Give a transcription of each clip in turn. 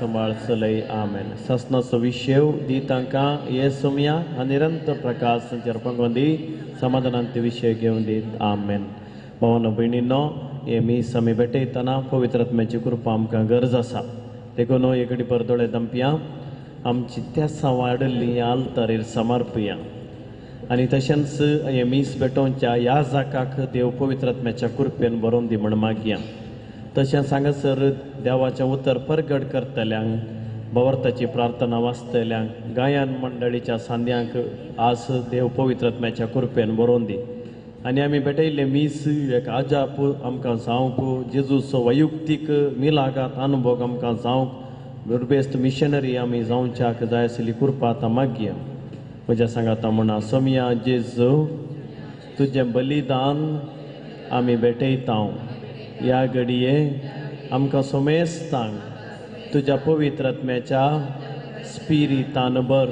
सांबाळ चलय. आमेन. सासणाचो विशेव दी तांकां हे सोमया आनी निरंतर प्रकाश तांचेर पंगोवन दी, समाधानान ते विशय घेवन दीत. आमेन. भावानो भयणीनो, हे मीस आमी भेटयतना पवित्र आत्म्याची कृपा आमकां गरज आसा. देखून एक घडी दोळे दमपया, आमची तेसां वाडिल्ली आल्तारीर समर्पया आनी तशेंच हे मीस भेटोवच्या ह्या जाकाक देव पवित्र आत्म्याच्या कृपेन बरोवन दी म्हण मागया. तशेंच हांगासर देवाचें उतर परगट करतल्यांक, भवर्थाची प्रार्थना वाचतल्यांक, गायन मंडळीच्या सांद्यांक आज देव पवित्र आत्म्याच्या कृपेन बरोवन दी. आनी आमी भेटयल्ले मीस एक आजाप आमकां जावंक, जेजूचो वैयक्तीक मिलागात अनुभव आमकां जावंक, दुर्बेस्त मिशनरी आमी जावच्याक जाय आशिल्ली कृपा आतां मागया. म्हज्या सांगाता म्हणा, सोमया जेजू तुजें बलिदान आमी भेटयता. ह्या घडये आमकां सोमेस्तांक तुज्या पवित्र आत्म्याच्या स्पिरितान बर,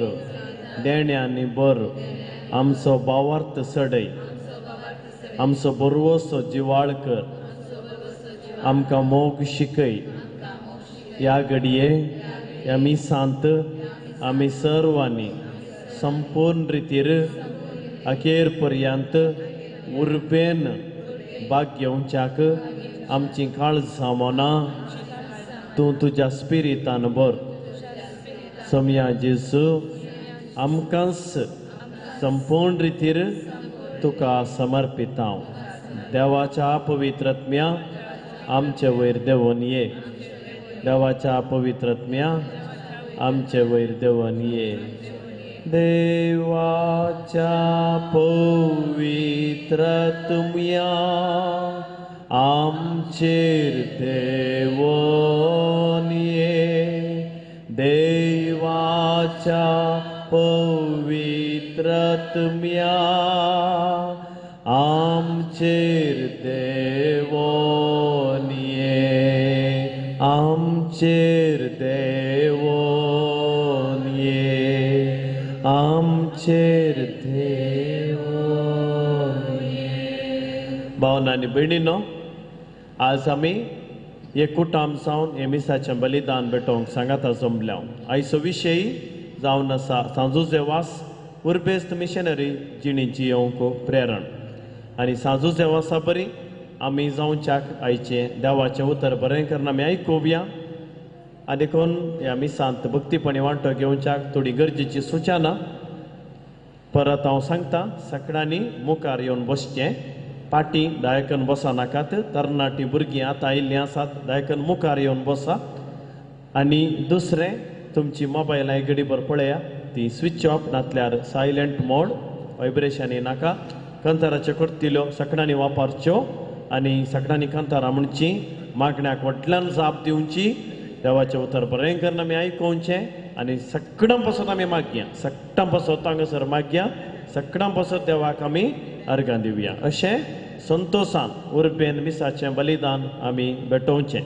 देण्यांनी बर, आमचो भावार्थ सडय, आमचो बरवसो जिवाळ कर, आमकां मोग शिकय. ह्या घडये ह्या मिसांत आमी सर्वांनी संपूर्ण रितीर अखेर पर्यंत उर्बेन भाग घेवच्याक आमची काळजां मनां तूं तुज्या स्पिरितान बर. सोमया जेजू आमकांच संपूर्ण रितीर तुका समर्पिता. देवाच्या पवित्र आत्म्या आमचे वयर देंवून ये. देवाच्या पवित्र आत्म्या आमचे वयर देंवून ये. देवाच्या पवित्र आत्म्या आमचेर देंवून ये. देवाच्या पवित्र आत्म्या आमचेर देंवून ये. आमचेर देंवून ये. आमचेर देंवून ये. भावना आनी भयणीनो, आज आमी एक कुटाम जावन हे मिसाचें बलिदान भेटोवंक सांगाता जमल्या. आयचो विशय जावन आसा सांजू वास उर्बेस्त मिशनरी जिणेची येवंक प्रेरण. आनी सांजू वासा बरी आमी जावच्याक आयचें देवाचें उतर बरें करून आमी आयकुया. आनी देखून ह्या मिसांत भक्तीपणी वांटो घेवच्याक थोडी गरजेची सुचना परत हांव सांगता. सगळ्यांनी मुखार येवन बसचें, पाटी दायकन बसा नाकात. तरणाटी भुरगीं आतां आयिल्लीं आसात, दायकन मुखार येवन बसा. आनी दुसरें, तुमची मोबायलां घडीभर पळया, ती स्विच ऑफ नातल्यार सायलंट मोड, व्हायब्रेशन नाका. कंताराच्यो करतिल्यो सगळ्यांनी वापरच्यो आनी सगळ्यांनी कांतारां म्हणची, मागण्याक व्हडल्यान जाप दिवची. देवाचें उतर बरें करून आमी आयकोवचें आनी सगळ्यां पासत आमी मागया, सगळ्यां पासत हांगासर मागया, सगळ्यां पासत देवाक आमी अर्गां दिवया. अशें संतोशान उर्बेन मिसाचें बलिदान आमी भेटोवचें.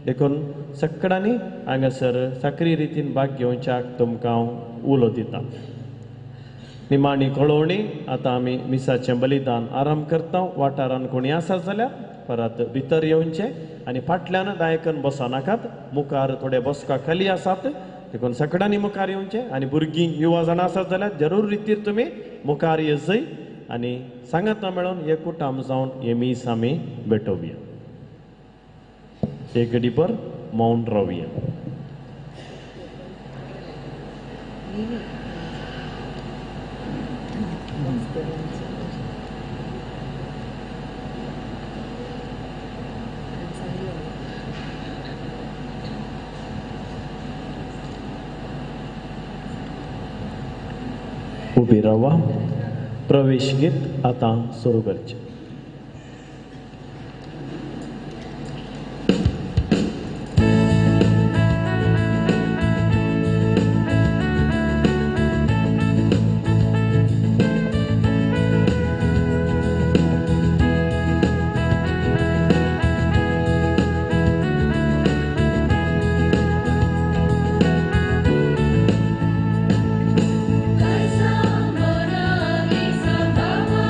देखून सगळ्यांनी हांगासर सक्रीय रितीन भाग घेवच्याक तुमकां हांव उलो दिता. निमाणी कळोवणी, आतां आमी मिसाचें बलिदान आरंभ करता. वाठारान कोणी आसा जाल्यार परत भितर येवचें आनी फाटल्यान दायकन बसा नाकात. मुखार थोडे बसका खाली आसात, देखून सगळ्यांनी मुखार येवचें. आनी भुरगीं युवा जाणां आसात जाल्यार जरूर रितीर तुमी मुखार येजय आनी सांगाता मेळोवन एक कुटाम जावन हे मीस आमी भेटोवया. एक घडीभर मौन रावया. उबी रावा. प्रवेश गीत आतां सुरू करचें. Sama nangis sama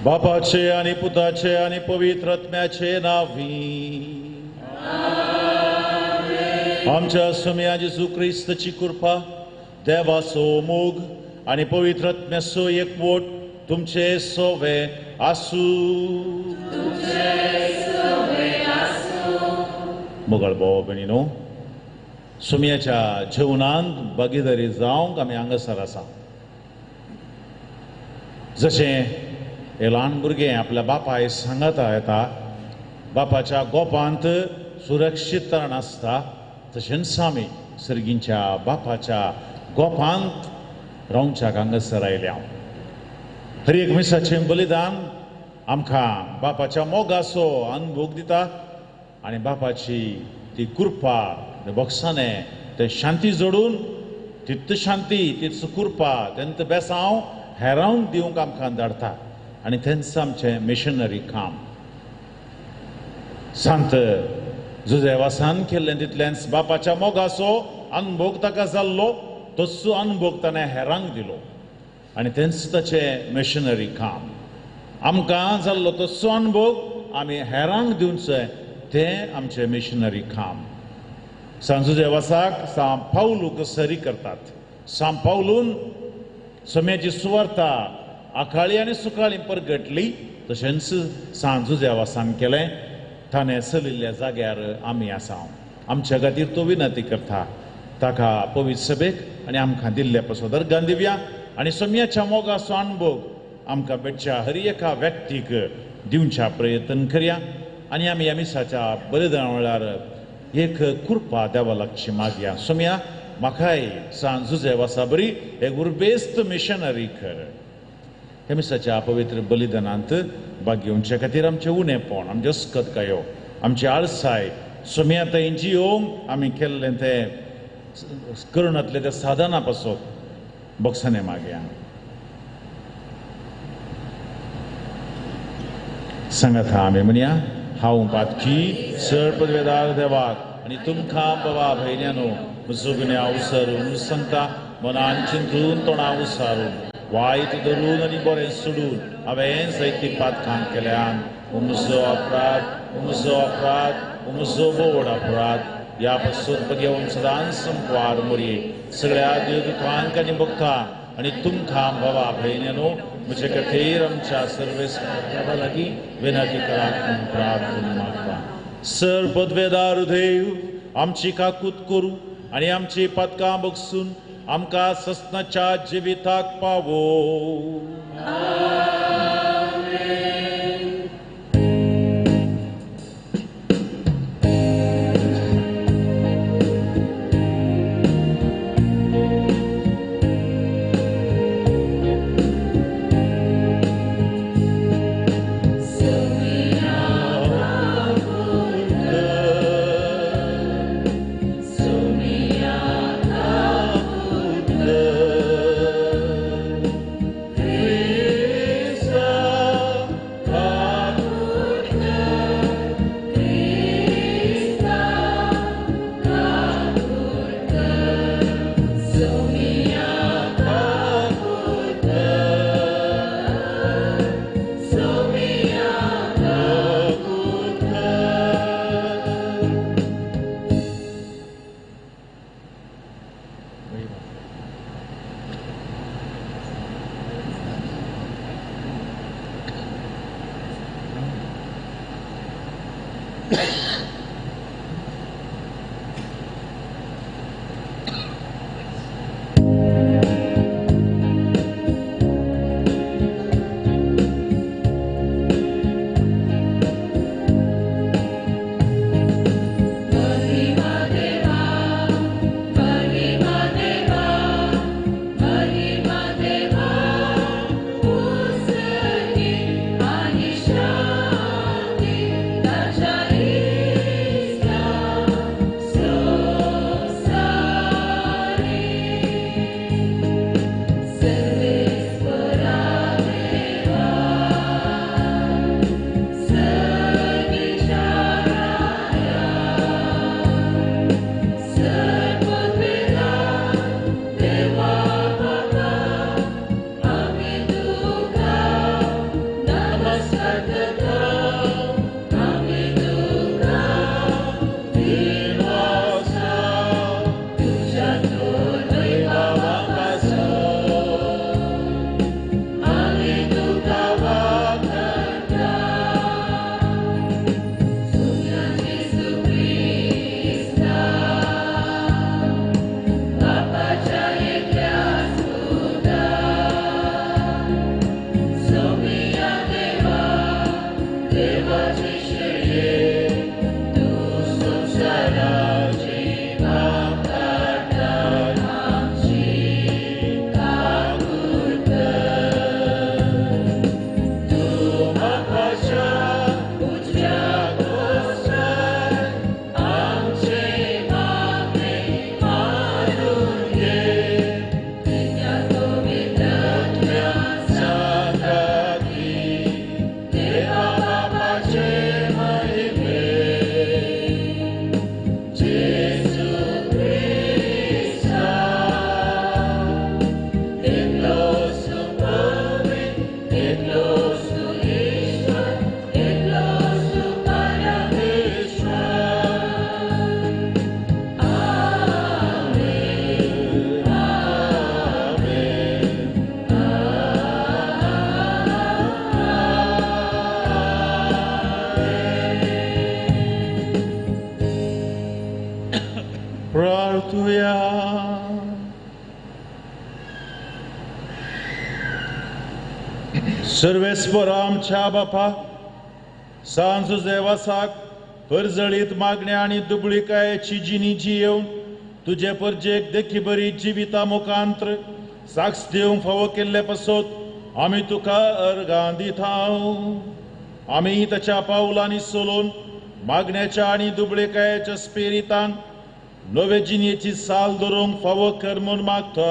बापाचे आणि पुताचे आणि पवित्र आत्म्याचे नावी आमच्या स्वाम्या जेजू क्रिस्ताची कृपा, देवाचो मोग आणि पवित्र आत्म्याचो एकवट तुमचे सोवे आसूं. मोगाळ भाव भयणीनो, सुम्याच्या जेवणांत भागीदारी जावंक आमी हांगासर आसा. जशें हे ल्हान भुरगें आपल्या बापाय सांगाता येता, बापाच्या गोपांत सुरक्षीतरण आसता, तशेंच आमी सर्गींच्या बापाच्या गोपांत रावच्याक हांगासर आयल्या. हर एक मिसाचें बलिदान आमकां बापाच्या मोगाचो अनुभव दिता आनी बापाची ती कृपा बक्षाने ते शांती जोडून तित शांती तीच कृपा तेंत बेसांव हेरावंक दिवंक आमकां धाडटा आनी तेंच आमचें मिशनरी काम. सांत जुजेवासान केल्लें तितलेंच बापाच्या मोगाचो अनुभोग ताका जाल्लो, तसो अनुभोग ताणें हेरांक दिलो आनी तेंच ताचें मिशनरी काम. आमकां जाल्लो तसो अनुभोग आमी हेरांक दिवचें, तें आमचें मिशनरी काम. सांत जुजेवासाक सांत पावलूक सरी करतात. सांत पावलून सम्याची सुवार्ता आकाळी आनी सुकाळी परगटली, तशेंच सांत जुजेवासान केलें. ताणें चलिल्ल्या जाग्यार आमी आसा. आमच्या खातीर तो विनंती करता. ताका पवित्र सभेक आनी आमकां दिल्ल्या पासत अर्गां दिवया आनी सम्याच्या मोगाचो अनुभोग आमकां भेटच्या हर एका व्यक्तीक दिवच्या प्रयत्न करया आनी आमी ह्या मिसाच्या बलिदाना वेळार एक कृपा देवा लागची मागया. सोम्या म्हाकाय सांत जुजेवासा बरी एक उर्बेस्त मिशनरी कर. ह्या मिसाच्या पवित्र बलिदानांत भाग घेवच्या खातीर आमचें उणेपण, आमच्यो अस्कतकायो, आमची आळसाय सोम्या थंयची येवंक आमी केल्लें तें करुणांतलें त्या साधना पासत बक्षाने मागया. सांगात आमी म्हणया, हांव पातकी चड पदवेदार देवाक आनी तुमकां बाबा भयण्यानो म्हजो गुन्यांव उसरून सांगता, मनान चिंतून तोंडा उसारून वायट धरून आनी बरें सोडून हांवें जायतीं पातकां केल्यान. म्हजो अपराध, म्हजो अपराध, म्हजो बोड अपराध. ह्या पासून बगेवन सदांच संपवार मोरये सगळ्या देवदूतांक आनी भक्तांक आनी तुमकां बाबा भयण्यानो म्हजे खातीर आमच्या सर्वेस देवा लागीं विनंती करात म्हूण प्रार्थना मागता. सर पदवेदार देव आमची काकूत करूं आनी आमची पातकां बगसून आमकां सस्नाच्या जिविताक पावो. Amen. सर्वेस्पर आमच्या बापा, सांज देवासाक परजळीत मागण्या आनी दुबळिकायेची जिणी जियेवन तुजे परजेक देखी बरी जिविता मुखांत्र साक्ष दिवंक फावो केल्ले पासत आमी तुका अर्गां दिता. आमी ताच्या पावलांनी सोलून मागण्याच्या आनी दुबळिकायेच्या स्पिरितान नवे जिणेची साल धरूंक फावो कर म्हूण मागता.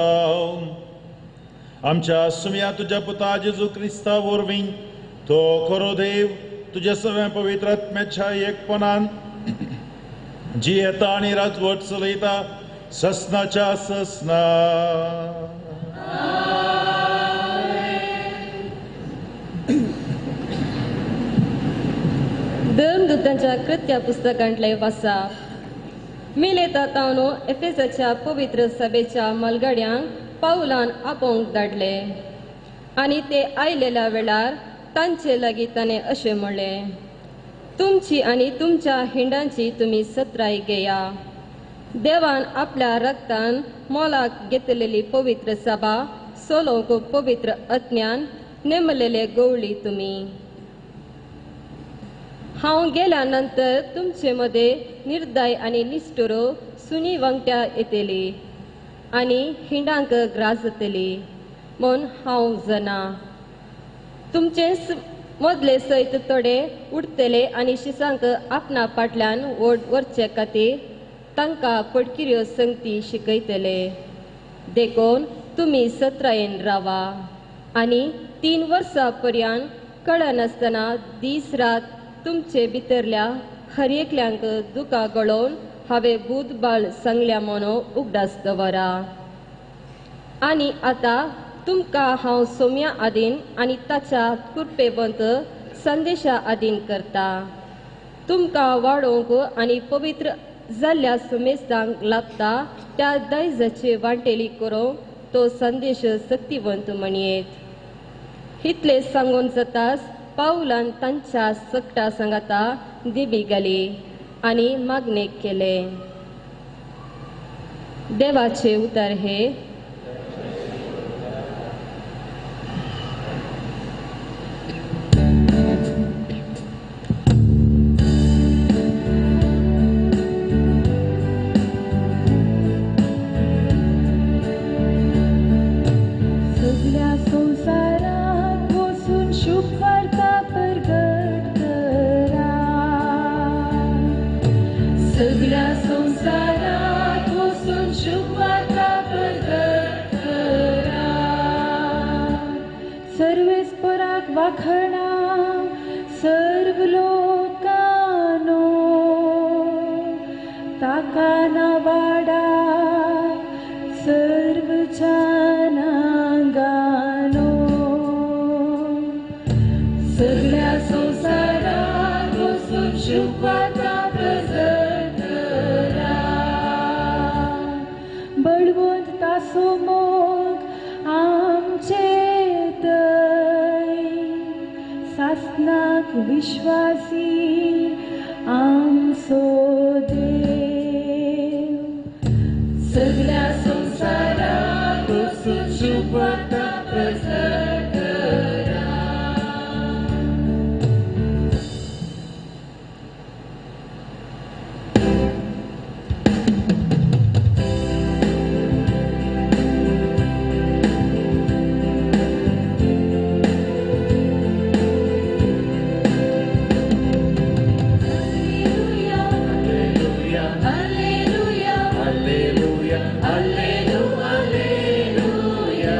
आमच्या सुम्या तुज्या पुता जेजू क्रिस्ता वरवीं तो खरो देव तुज्या सगळ्या पवित्र आत्म्याच्या एकपणान जियेता आनी राजवट चलयता ससनाच्या ससना. धर्मदूतांच्या कृत्या पुस्तकांतले वाचप. मिलेता तावनो एफेसाच्या पवित्र सभेच्या मलगड्यांक पावलान आपोवंक धाडले आनी ते आयलेल्या वेळार तांचे लागीं ताणें अशें म्हणलें, तुमची आनी तुमच्या हिंडांची तुमी सत्राय घेया. देवान आपल्या रक्तान मोलाक घेतलेली पवित्र सभा सोलोवंक पवित्र अज्ञान नेमलेले गवळी तुमी. हांव गेल्या नंतर तुमचे मदें निर्दय आनी निश्ठुर सुनी वांगट्या येतली आनी हिंडांक ग्रास जातली म्हूण हांव जाणा. तुमचे मदले सयत थोडे उडटले आनी शिसांक आपणा फाटल्यान ओड व्हरचे खातीर तांकां पडकिऱ्यो संगती शिकयतले. देखून तुमी सत्रायेन रावा आनी 3 वर्सां पर्यंत कळनासतना दीस रात तुमचे भितरल्या हर एकल्यांक दुकां गळोवन हांवें भूत बाळ सांगल्या म्हणून उगडास दवरा. आनी आतां तुमकां हांव सोम्या आदीन आनी ताच्या कृपेवंत संदेशा आदीन करता. तुमकां वाडोवंक आनी पवित्र जाल्ल्या सुमेस्तांक लाभता त्या दायजाची वांटेली करूंक तो संदेश सक्तिवंत म्हणयेत. इतलें सांगून जाताच पावलान तांच्या सकटा सांगाता दिबी घाली आनी मागणेक केलें. देवाचे उतर हे. सगळ्या संवसाराक वचून शुभवार्ता प्रगट करा. सगळ्या संवसाराक वचून शुभवार्ता प्रगट करा. सर्वेस्पराक वाखणा सर्व लोकांनो, ताका नावाडा सर्व जनांगानो. सगळ्या संवसाराक वचून शुभवार्ता प्रगट करा. बळवंत तासो मोग आमचे थंय, सासनाक विश्वासी आमचो देव. सगळ्या संवसाराक वचून शुभवार्ता प्रगट करा. Alleluia, alleluia, alleluia.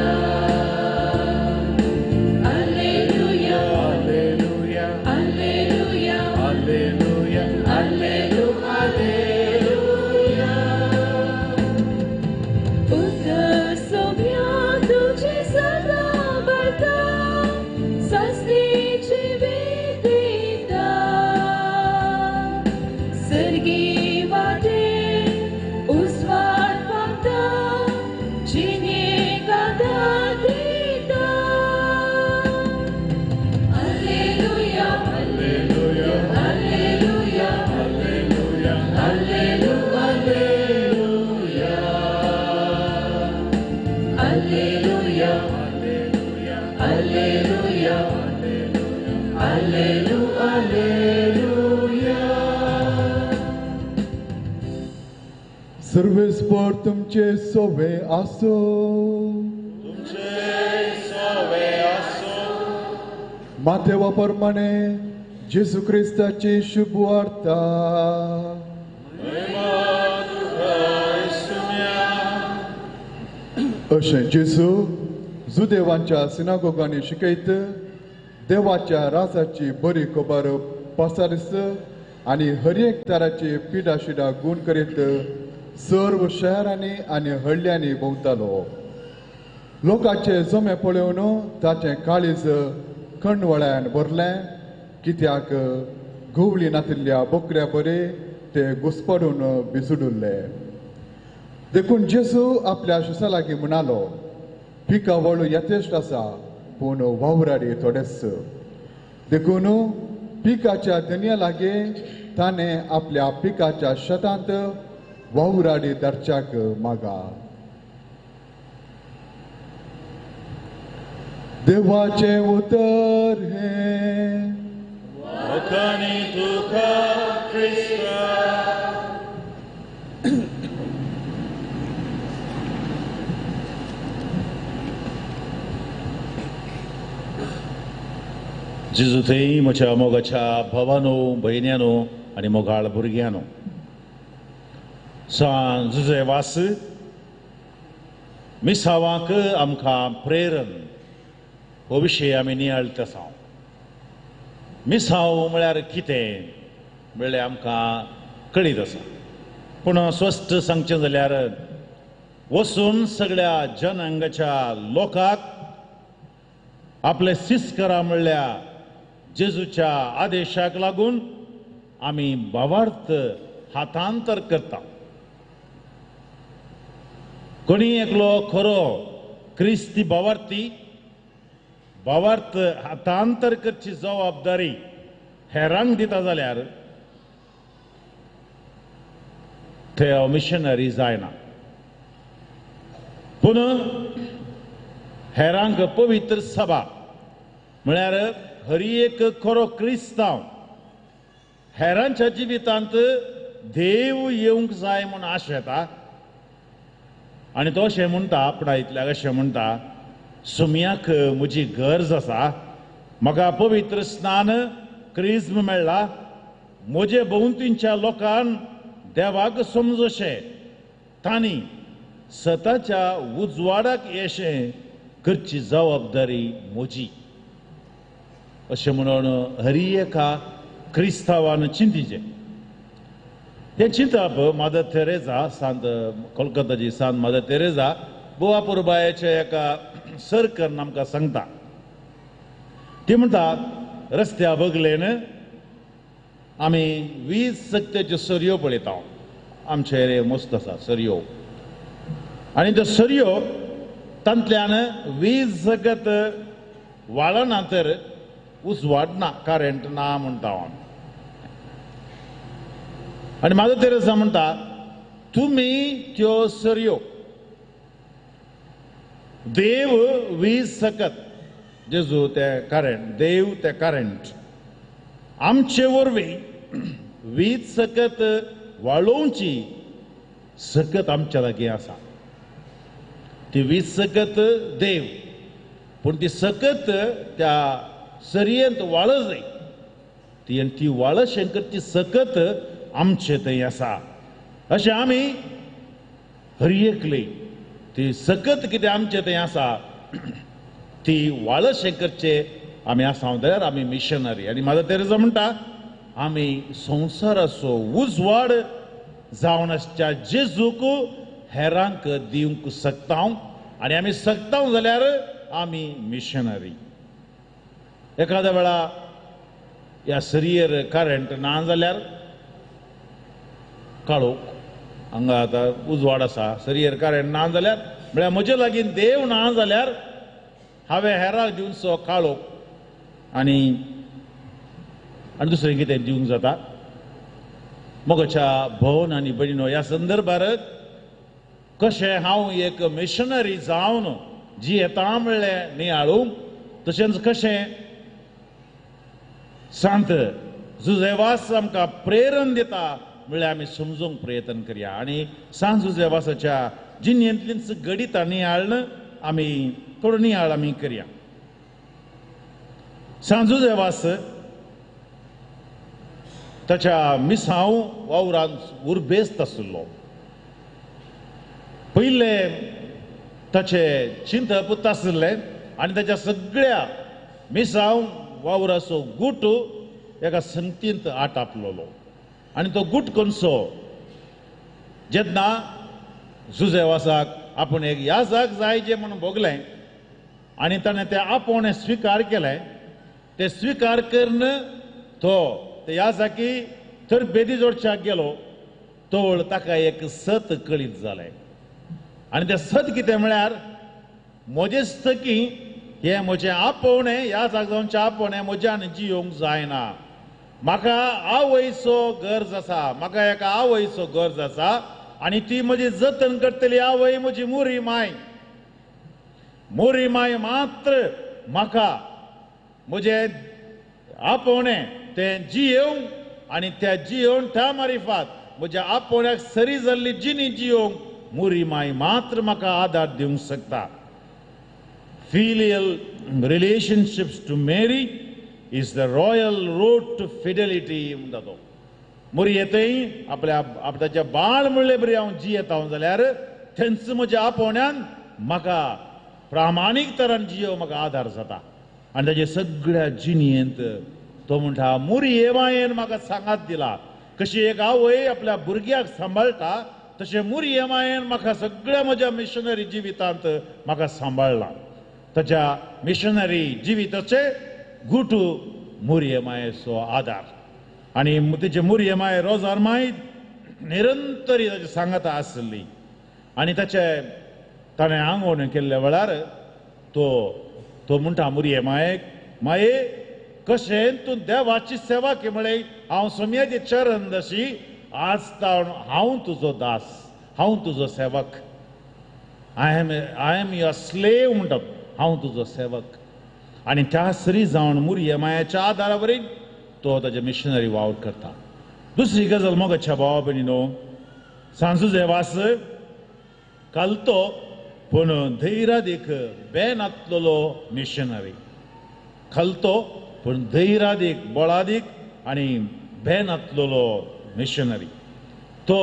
सर्वेस्पर तुमचे सोवे आसो. तुमचे सोवे आसो. माथेवा प्रमाणे जेजू क्रिस्ताची शुभवार्ता. अशें जेजू जुदेवांच्या सिनागोगांनी शिकयत देवाच्या राजाची बरी खबर पसारीस आनी हर एक तराची पिडा शिडा गूण करीत सर्व शहरांनी आनी हळ्यांनी भोंवतालो. लोकांचे जमे पळोवन ताचें काळीज खंडवळ्यान भरलें, कित्याक घुंवली नातिल्ल्या बोकऱ्या बरे ते घुसपडून भिजुडुल्ले. देखून जेजू आपल्या शिसा लागीं म्हणालो, पिकावळ यथेश्ट आसा पूण वावराडी थोडेच. देखून पिकाच्या धनया लागीं ताणें आपल्या पिकाच्या शेतांत वावराडी धाडच्याक मागा. देवाचें उतर हें. वखाणी तुका क्रिस्ता. जेजू थंय म्हज्या मोगाच्या भावानो, भयण्यानो आनी मोगाळ भुरग्यानो, सान जुजे वास मिसावांक आमकां प्रेरण हो विशय आमी नियाळत आसा. मिसाव म्हळ्यार कितें म्हणल्यार आमकां कळीत आसा, पूण स्पश्ट सांगचें जाल्यार वचून सगळ्या जनांगाच्या लोकांक आपले सिस्करा म्हणल्या जेजूच्या आदेशाक लागून आमी भावार्थ हातांतर करता. कोणी एकलो खरो क्रिस्ती भावार्थी भावार्थ हातांतर करची जबाबदारी हेरांक दिता जाल्यार ते मिशनरी जायना. पूण हेरांक पवित्र सभा म्हळ्यार हर एक खरो क्रिस्तांव हेरांच्या जिवितांत देव येवंक जाय म्हूण आशेता आनी तो अशें म्हणटा, आपणा इतल्याक अशें म्हणटा, सुम्याक म्हजी गरज आसा, म्हाका पवित्र स्नान क्रिज्म मेळ्ळा, म्हजे भोंवतींच्या लोकान देवाक समजशें तांणी सताच्या उजवाडाक येशें करची जबाबदारी म्हजी. अशें म्हणून हरी एका क्रिस्तांवान चिंतिचें. हें चिंतप मदर तेरेजा, सांत कोलकाताची सांत मदर तेरेजा गोवा पुरबायेच्या एका सरकारन आमकां सांगता. ती म्हणटा, रस्त्या बगलेन आमी वीज सक्त्याच्यो सरयो पळयता, आमचे एरिये मस्त आसा सरयो, आनी त्यो सरयो तांतल्यान वीज सगत वाळना तर उजवाड ना, करंट ना म्हणटा आमी. आनी मदर तेरेजा म्हणटा, तुमी त्यो सरयो देव वीज सकत जेजू ते करंट, देव ते करंट आमचे वरवीं वीज सकत वाळोवची सकत आमच्या लागीं आसा. ती वीज सकत देव, पूण ती सकत त्या सरयेंत वाळच जाय, ती आनी ती वाळशें करची सकत आमचे थंय आसा. अशें आमी हर एकली ती सकत कितें आमचे थंय आसा ती वाळशें करचे आमी आसा जाल्यार आमी मिशनरी. आनी मदर तेरेजा म्हणटा, आमी संवसाराचो उजवाड जावन आसच्या जेजूक हेरांक दिवंक शकता आनी आमी शकता जाल्यार आमी मिशनरी. एखाद्या वेळा ह्या सरयेर करंट ना जाल्यार काळोख, हांगा आतां उजवाड आसा, सरयेर करंट ना जाल्यार म्हळ्यार म्हजे लागीं देव ना जाल्यार हांवें हेराक दिवचो काळोख आनी आनी दुसरें कितें दिवंक जाता. मोगाच्या भवन आनी भयणीनो, ह्या संदर्भार कशें हांव एक मिशनरी जावन जी येता म्हणलें नियाळूंक, तशेंच कशें सांत जुजेवास आमकां प्रेरण दिता म्हळ्यार आमी समजूंक प्रयत्न करया आनी सांत जुझेवासाच्या जिणेंतलींच गणितां नियाळन आमी थोडो नियाळ आमी करया. सांत जुझेवास ताच्या मिसांव वावरांत उर्बेस्त आशिल्लो. पयले ताचे चिंतप आशिल्लें आनी ताच्या सगळ्या मिसांव वावराचो गूट एका संगतींत आटापलेलो आनी तो गूट कोनसो जेन्ना जुझेवासाक आपूण एक याजाक जाय जें म्हणून भोगलें आनी ताणें तें आपोवणें स्विकार केलें. तें स्विकार करून तो ते याजाकी तर बेदी जोडच्याक गेलो तोळ ताका एक सत कळीत जालें आनी तें सत कितें म्हळ्यार म्हजेच थकी हें म्हजें आपोवणें ह्या जागजावचें आपोवणें म्हज्यान जियोंक जायना, म्हाका आवयचो गरज आसा, म्हाका एका आवयचो गरज आसा आनी ती म्हजी जतन करतली आवय म्हजी मोरी माय. मोरी माय मात्र म्हाका म्हजें आपोवणें तें जियोवंक आनी त्या जियोवन त्या मारिफात म्हज्या आपोवण्याक सरी जाल्ली जिणी जियोवंक मोरी माय मात्र म्हाका आदार दिवंक शकता. Filial relationships to Mary is the royal road to fidelity म्हणटा तो. मोरी येतय आपल्या आपल्याच्या बाळ म्हणले बरी हांव जियेता हांव जाल्यार थंयच म्हज्या आपोवण्यान म्हाका प्रामाणीक तरान जियो म्हाका आदार जाता. आनी ताच्या सगळ्या जिणयेंत तो म्हणटा मोरी मायेन म्हाका सांगात दिला. कशी एक आवय आपल्या भुरग्याक सांबाळटा तशें मोरी मायेन म्हाका सगळ्या म्हज्या मिशनरी जिवितांत म्हाका सांबाळ्ळा. ताच्या मिशनरी जिविताचे गुटू मोरये मायेचो आदार आनी तिचे मोरये माय रोजार माय निरंतरी ताची सांगाता आसली आनी ताचे ताणें आंगवण केल्ल्या वेळार तो तो म्हणटा मोरये मायेक, माये कशें तूं देवाची सेवा के म्हळें हांव सोमयाची चरण दशी आज तावन हांव तुजो दास, हांव तुजो सेवक, I am your slave म्हणटा, हांव तुजो सेवक. आनी त्या सरी जावन मोरये मायाच्या आदारा वरी तो ताजे मिशनरी वावर करता. दुसरी गजाल मोगाच्या भावा भयणीनो, सांत जुझेवास कालतो पूण धैरादीक बेनातलेलो मिशनरी, खालतो पूण धैरादीक बळादीक आनी बेनातलेलो मिशनरी. तो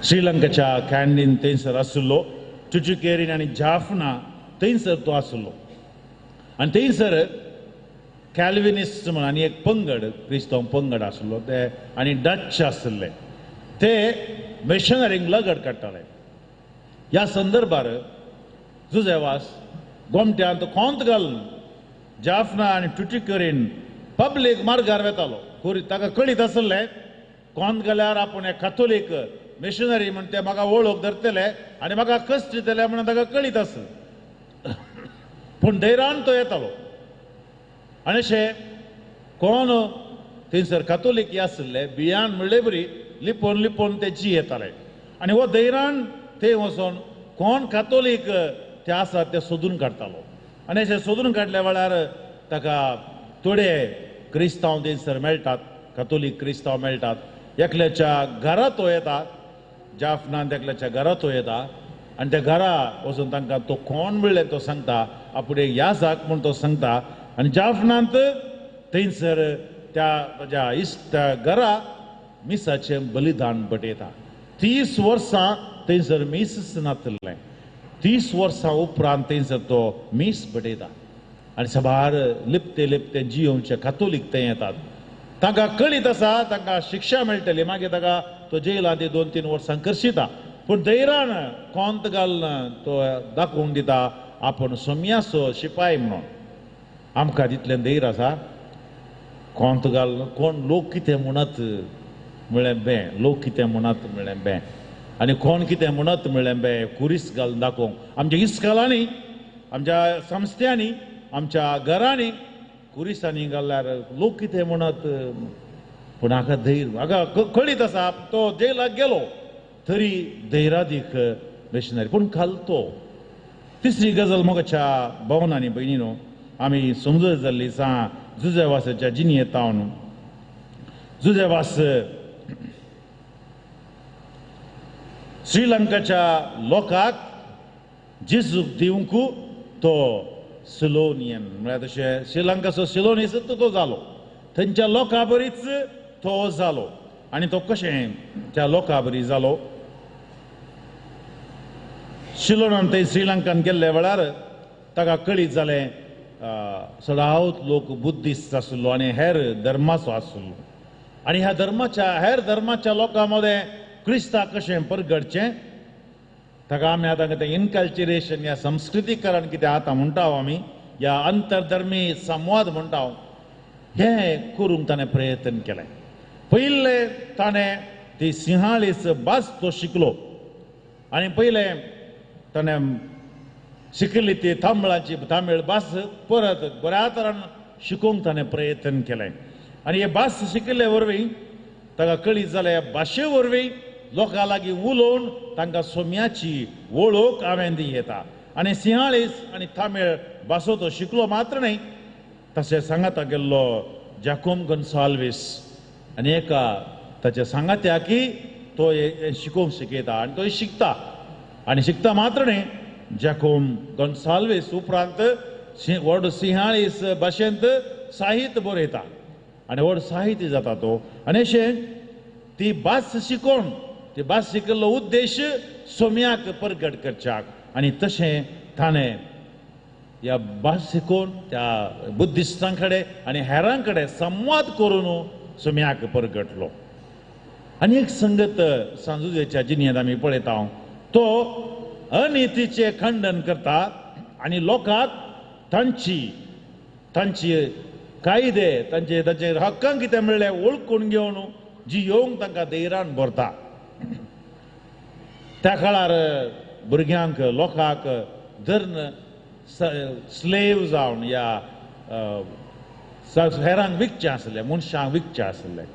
श्रीलंकेच्या कॅन्डीन थंयसर आशिल्लो, चुचुकेरीन आनी जाफना थंयसर तो आशिल्लो आनी थंयसर कॅल्विनिस्ट म्हण आनी एक पंगड क्रिस्तांव पंगड आशिल्लो ते आनी डच आशिल्ले ते मिशनरींक लगड काडटाले. ह्या संदर्भार जुझेवास गोमट्यांत खोंत घालून जाफना आनी टुटिकरीन पब्लीक मार्गार वेतालो. ताका कळीत आशिल्लें कोंत घाल्यार आपूण एक काथोलीक मिशनरी म्हण ते म्हाका वळख धरतले आनी म्हाका कश्ट दितले म्हणून ताका कळीत आसलें, पूण धैर्यान तो येतालो. आनी अशें कोण थंयसर कातोलीक आशिल्ले बियान म्हणले बरी लिपोवन लिपोवन ते जियेताले आनी हो धैर्यान थंय वचोन कोण कातोलीक ते आसात ते सोदून काडटालो. आनी अशें सोदून काडल्या वेळार ताका थोडे क्रिस्तांव थंयसर मेळटात, कातोलीक क्रिस्तांव मेळटात. एकल्याच्या घरा तो येता, जाफनान एकल्याच्या घरा तो येता आनी त्या घरा वचून तांकां तो कोण म्हणलें तो सांगता, आपूण एक याजाक म्हूण तो सांगता. आनी जाफनांत थंयसर त्या ताज्या इश्ट घरा मिसाचें बलिदान बटयता. 30 वर्सां थंयसर मीस नातिल्लें, 30 वर्सां उपरांत थंयसर तो मीस बटयता आनी साबार लिपते लिपते जियोवचे कातोलीक थंय येतात. तांकां कळीत आसा तांकां शिक्षा मेळटली, मागीर ताका तो जेलांत 2-3 वर्सां करशिता, पूण धैर्यान कोंत घालून तो दाखोवन दिता आपूण सोम्याचो शिपाय म्हणून. आमकां तितलें धैर्य आसा कोंत घालून कोण लोक कितें म्हणत म्हळ्ळें बें, लोक कितें म्हणत म्हळ्ळें बें, आनी कोण कितें म्हणत म्हळ्ळें बें कुरीस घालून दाखोवंक आमच्या इस्कलांनी, आमच्या संस्थ्यांनी, आमच्या घरांनी कुरिसांनी घाल्यार लोक कितें म्हणत, पूण हाका धैर्य हाका कळीत आसा तो जेलाक गेलो तरी धैर्यादीक मिशनरी पूण खालतो. तिसरी गजाल मोगाच्या भवनांनी भयणीनो आमी समजत जाल्ली सा जुझेवासाच्या जिणयेंत जुझे वास श्रीलंकाच्या लोकांक जेजूक दिवंक तो सिलोनियन म्हळ्यार तशें श्रीलंकाचो सिलोनीस तो जालो, थंयच्या लोकां बरीच तो जालो. आनी तो कशें त्या लोकां बरी जालो? शिलोनान थंय श्रीलंकान गेल्ल्या वेळार ताका कळीत जालें सदांच लोक बुद्धिस्ट आशिल्लो आनी हेर धर्माचो आशिल्लो आनी ह्या धर्माच्या हेर धर्माच्या लोकां मदें क्रिस्ताक कशें परगटचें ताका आमी आतां कितें इनकल्चरेशन या संस्कृतीकरण कितें आतां म्हणटा आमी या अंतरधर्मी संवाद म्हणटा हें करूंक ताणें प्रयत्न केलें. पयलें ताणें ती सिंहाळीस भास तो शिकलो आनी पयलें ताणें शिकली ती तांबळाची तामीळ भास परत बऱ्या तरान शिकोवंक ताणें प्रयत्न केलें. आनी हे भास शिकिल्ले वरवीं ताका कळीत जालें भाशे वरवीं लोकां लागीं उलोवन तांकां सोम्याची वळख हांवें दी येता. आनी सिंहाळीस आनी तामीळ भासो तो शिकलो मात्र न्हय, तशें सांगाता गेल्लो जाकोम गोन्साल्वीस आनी एका ताच्या सांगात्याकी तो शिकोवंक शिकयता आनी तो शिकता. आनी शिकता मात्र न्हय, जाकोम गोन्साल्वीस उपरांत व्हड सिंहाळीस भाशेंत साहित्य बरयता आनी व्हड साहित्य जाता तो. आनी अशें ती भास शिकोवन ती भास शिकिल्लो उद्देश सोम्याक परगट करच्याक आनी तशें ताणें ह्या भास शिकोवन त्या बुद्धिस्टां कडेन आनी हेरां कडेन संवाद करून सोम्याक परगटलो. आनी एक संगत सांजुजेच्या जिणेंत आमी पळयता, तो अनितीचें खंडन करता आनी लोकांक तांची तांची कायदे तांचे तांचे हक्कांक कितें म्हणलें वळखून घेवन जी येवंक तांकां धैर्यान भरता. त्या काळार भुरग्यांक लोकांक धर्न स्लेव जावन या हेरांक विकचें आसलें, मनशांक विकचें आसलें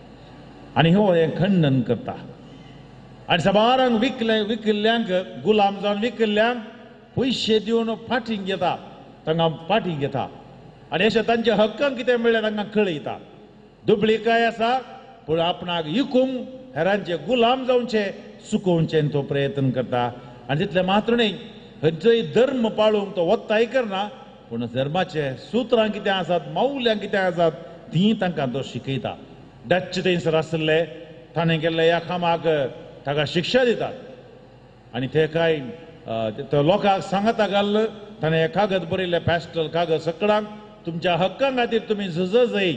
आनी हो हें खंडन करता. आनी साबारांक विकले विकिल्ल्यांक गुलाम जावन विकिल्ल्यांक पयशे दिवन फाटीं घेता, तांकां फाटीं घेता आनी अशें तांच्या हक्कांक कितें मेळ्ळें तांकां कळयता. दुबळीकाय आसा पूण आपणाक विकूंक हेरांचे गुलाम जावचे चुकोवचें तो प्रयत्न करता. आनी तितलें मात्र न्हय, खंयचोय धर्म पाळूंक तो वत्ताय करना पूण धर्माचे सुत्रां कितें आसात, मौल्यां कितें आसात तीं तांकां तो शिकयता. डच थंयसर आशिल्ले ताणें केल्ल्या ह्या कामाक ताका शिक्षा दितात आनी ते कांय लोकांक सांगता घाल ताणें कागद बरयल्लें पॅस्टल कागद सगळ्यांक तुमच्या हक्कां खातीर तुमी झुज जाय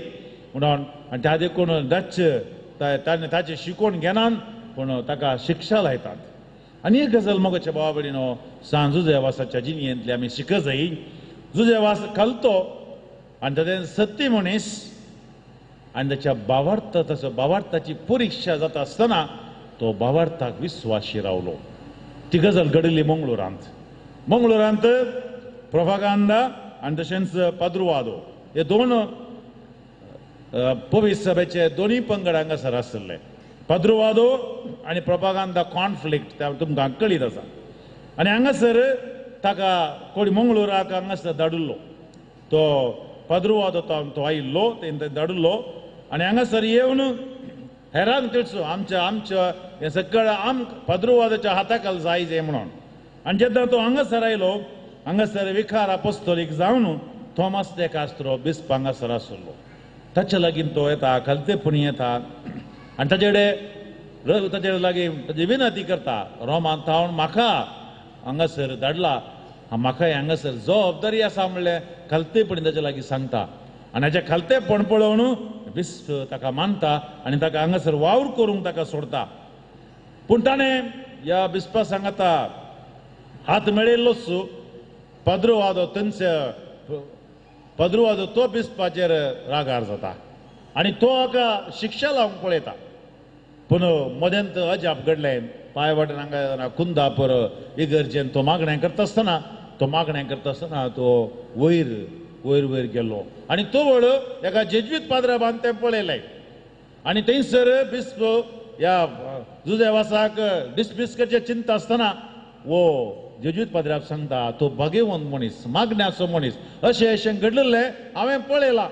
म्हणून. आनी त्या देखून डच ताणें ताचें शिकोवन घेनात पूण ताका शिक्षा लायतात. आनी एक गजाल मोगाच्या भावा भयणीनो सांज जुझे वासाच्या जिणेंतली आमी शिक जाय. जुझे वास खालतो आनी ताणें सत्य मनीस आनी ताच्या भावार्थ ताचो भावार्थाची परिक्षा जाता आसतना तो भावार्थाक विस्वाशी रावलो. ती गजाल घडिल्ली मंगळुरांत. मंगळुरांत प्रोपागांदा आनी तशेंच पाद्रुवादो हे दोन पवित्र सभेचे दोनूय पंगड हांगासर आशिल्ले. पाद्रुवादो आनी प्रोपागांदा कॉन्फ्लिक्ट त्या तुमकां कळीत आसा. आनी हांगासर ताका कोणी मंगळुराक हांगासर धाडिल्लो, तो पाद्रुवादो तो आयिल्लो तें धाडिल्लो आनी हांगासर येवन हेरांक तिळचो आमच्या आमच्या हें सगळें आम पाद्रुवादाच्या हाताखाल जाय जाय म्हणून. आनी जेन्ना तो हांगासर आयलो हांगासर विखार आपोस्तोलीक जावन थॉमस दे कास्त्रो बिस्प हांगासर आशिल्लो. ताच्या लागीं तो येता, खालतेपणी येता आनी ताचे कडेन ताचे लागीं ताची विनंती करता, रोमान थावन म्हाका हांगासर धाडला, म्हाका हांगासर जबाबदारी आसा म्हणलें खालतेपणी ताच्या लागीं सांगता. आनी हाचें खालतेपण पळोवन बिस्प ताका मानता आनी ताका हांगासर वावर करूंक ताका सोडता. पूण ताणें ह्या बिस्पा सांगता हात मेळयल्लोच पाद्रुवादो थंयच पाद्रुवादो तो बिस्पाचेर रागार जाता आनी तो हाका शिक्षा लावंक पळयता. पूण मदेंत अजाप घडलें, पांय वाटेन हांगा कुंदापूर इगर्जेन तो मागणें करता आसतना तो वयर वयर वयर गेलो आनी तो व्हड एका जेज्वीत पाद्राबान तें पळयलें आनी थंयसर बिस्प ह्या जुझे वासाक डिसमीस करचें चिंता आसतना वो जेज्वीत पाद्राब सांगता तो भागेवंत मनीस, मागण्याचो मनीस, अशें अशें घडलेलें हांवें पळयलां.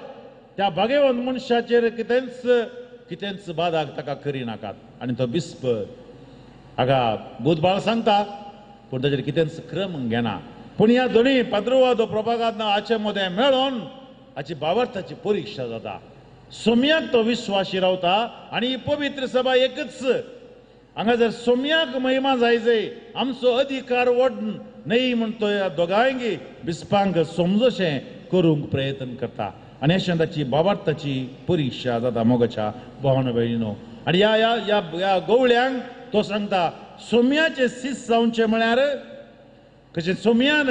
त्या भागेवंत मनशाचेर कितेंच कितेंच बादाक ताका करिनाकात. आनी तो बिस्प हाका बुधबाळ सांगता पूण ताचेर कितेंच क्रम घेना. पूण ह्या दोनी पाद्रुवादो प्रभागांत हाचे मदें मेळोन हाची भावार्थाची परिक्षा जाता. सोम्याक तो विश्वासी रावता आनी ही पवित्र सभा एकच. हांगा जर सोम्याक महिमा जाय जाय आमचो अधिकार वड न्हय म्हण तो ह्या दोगांयगी बिस्पांक समजशें करूंक प्रयत्न करता. आनी अशें ताची भावार्थाची परिक्षा जाता मोगाच्या भावन भयणीनो. आनी ह्या ह्या ह्या गवळ्यांक तो सांगता सोम्याचें सीस जावचें म्हळ्यार कशें सोम्यान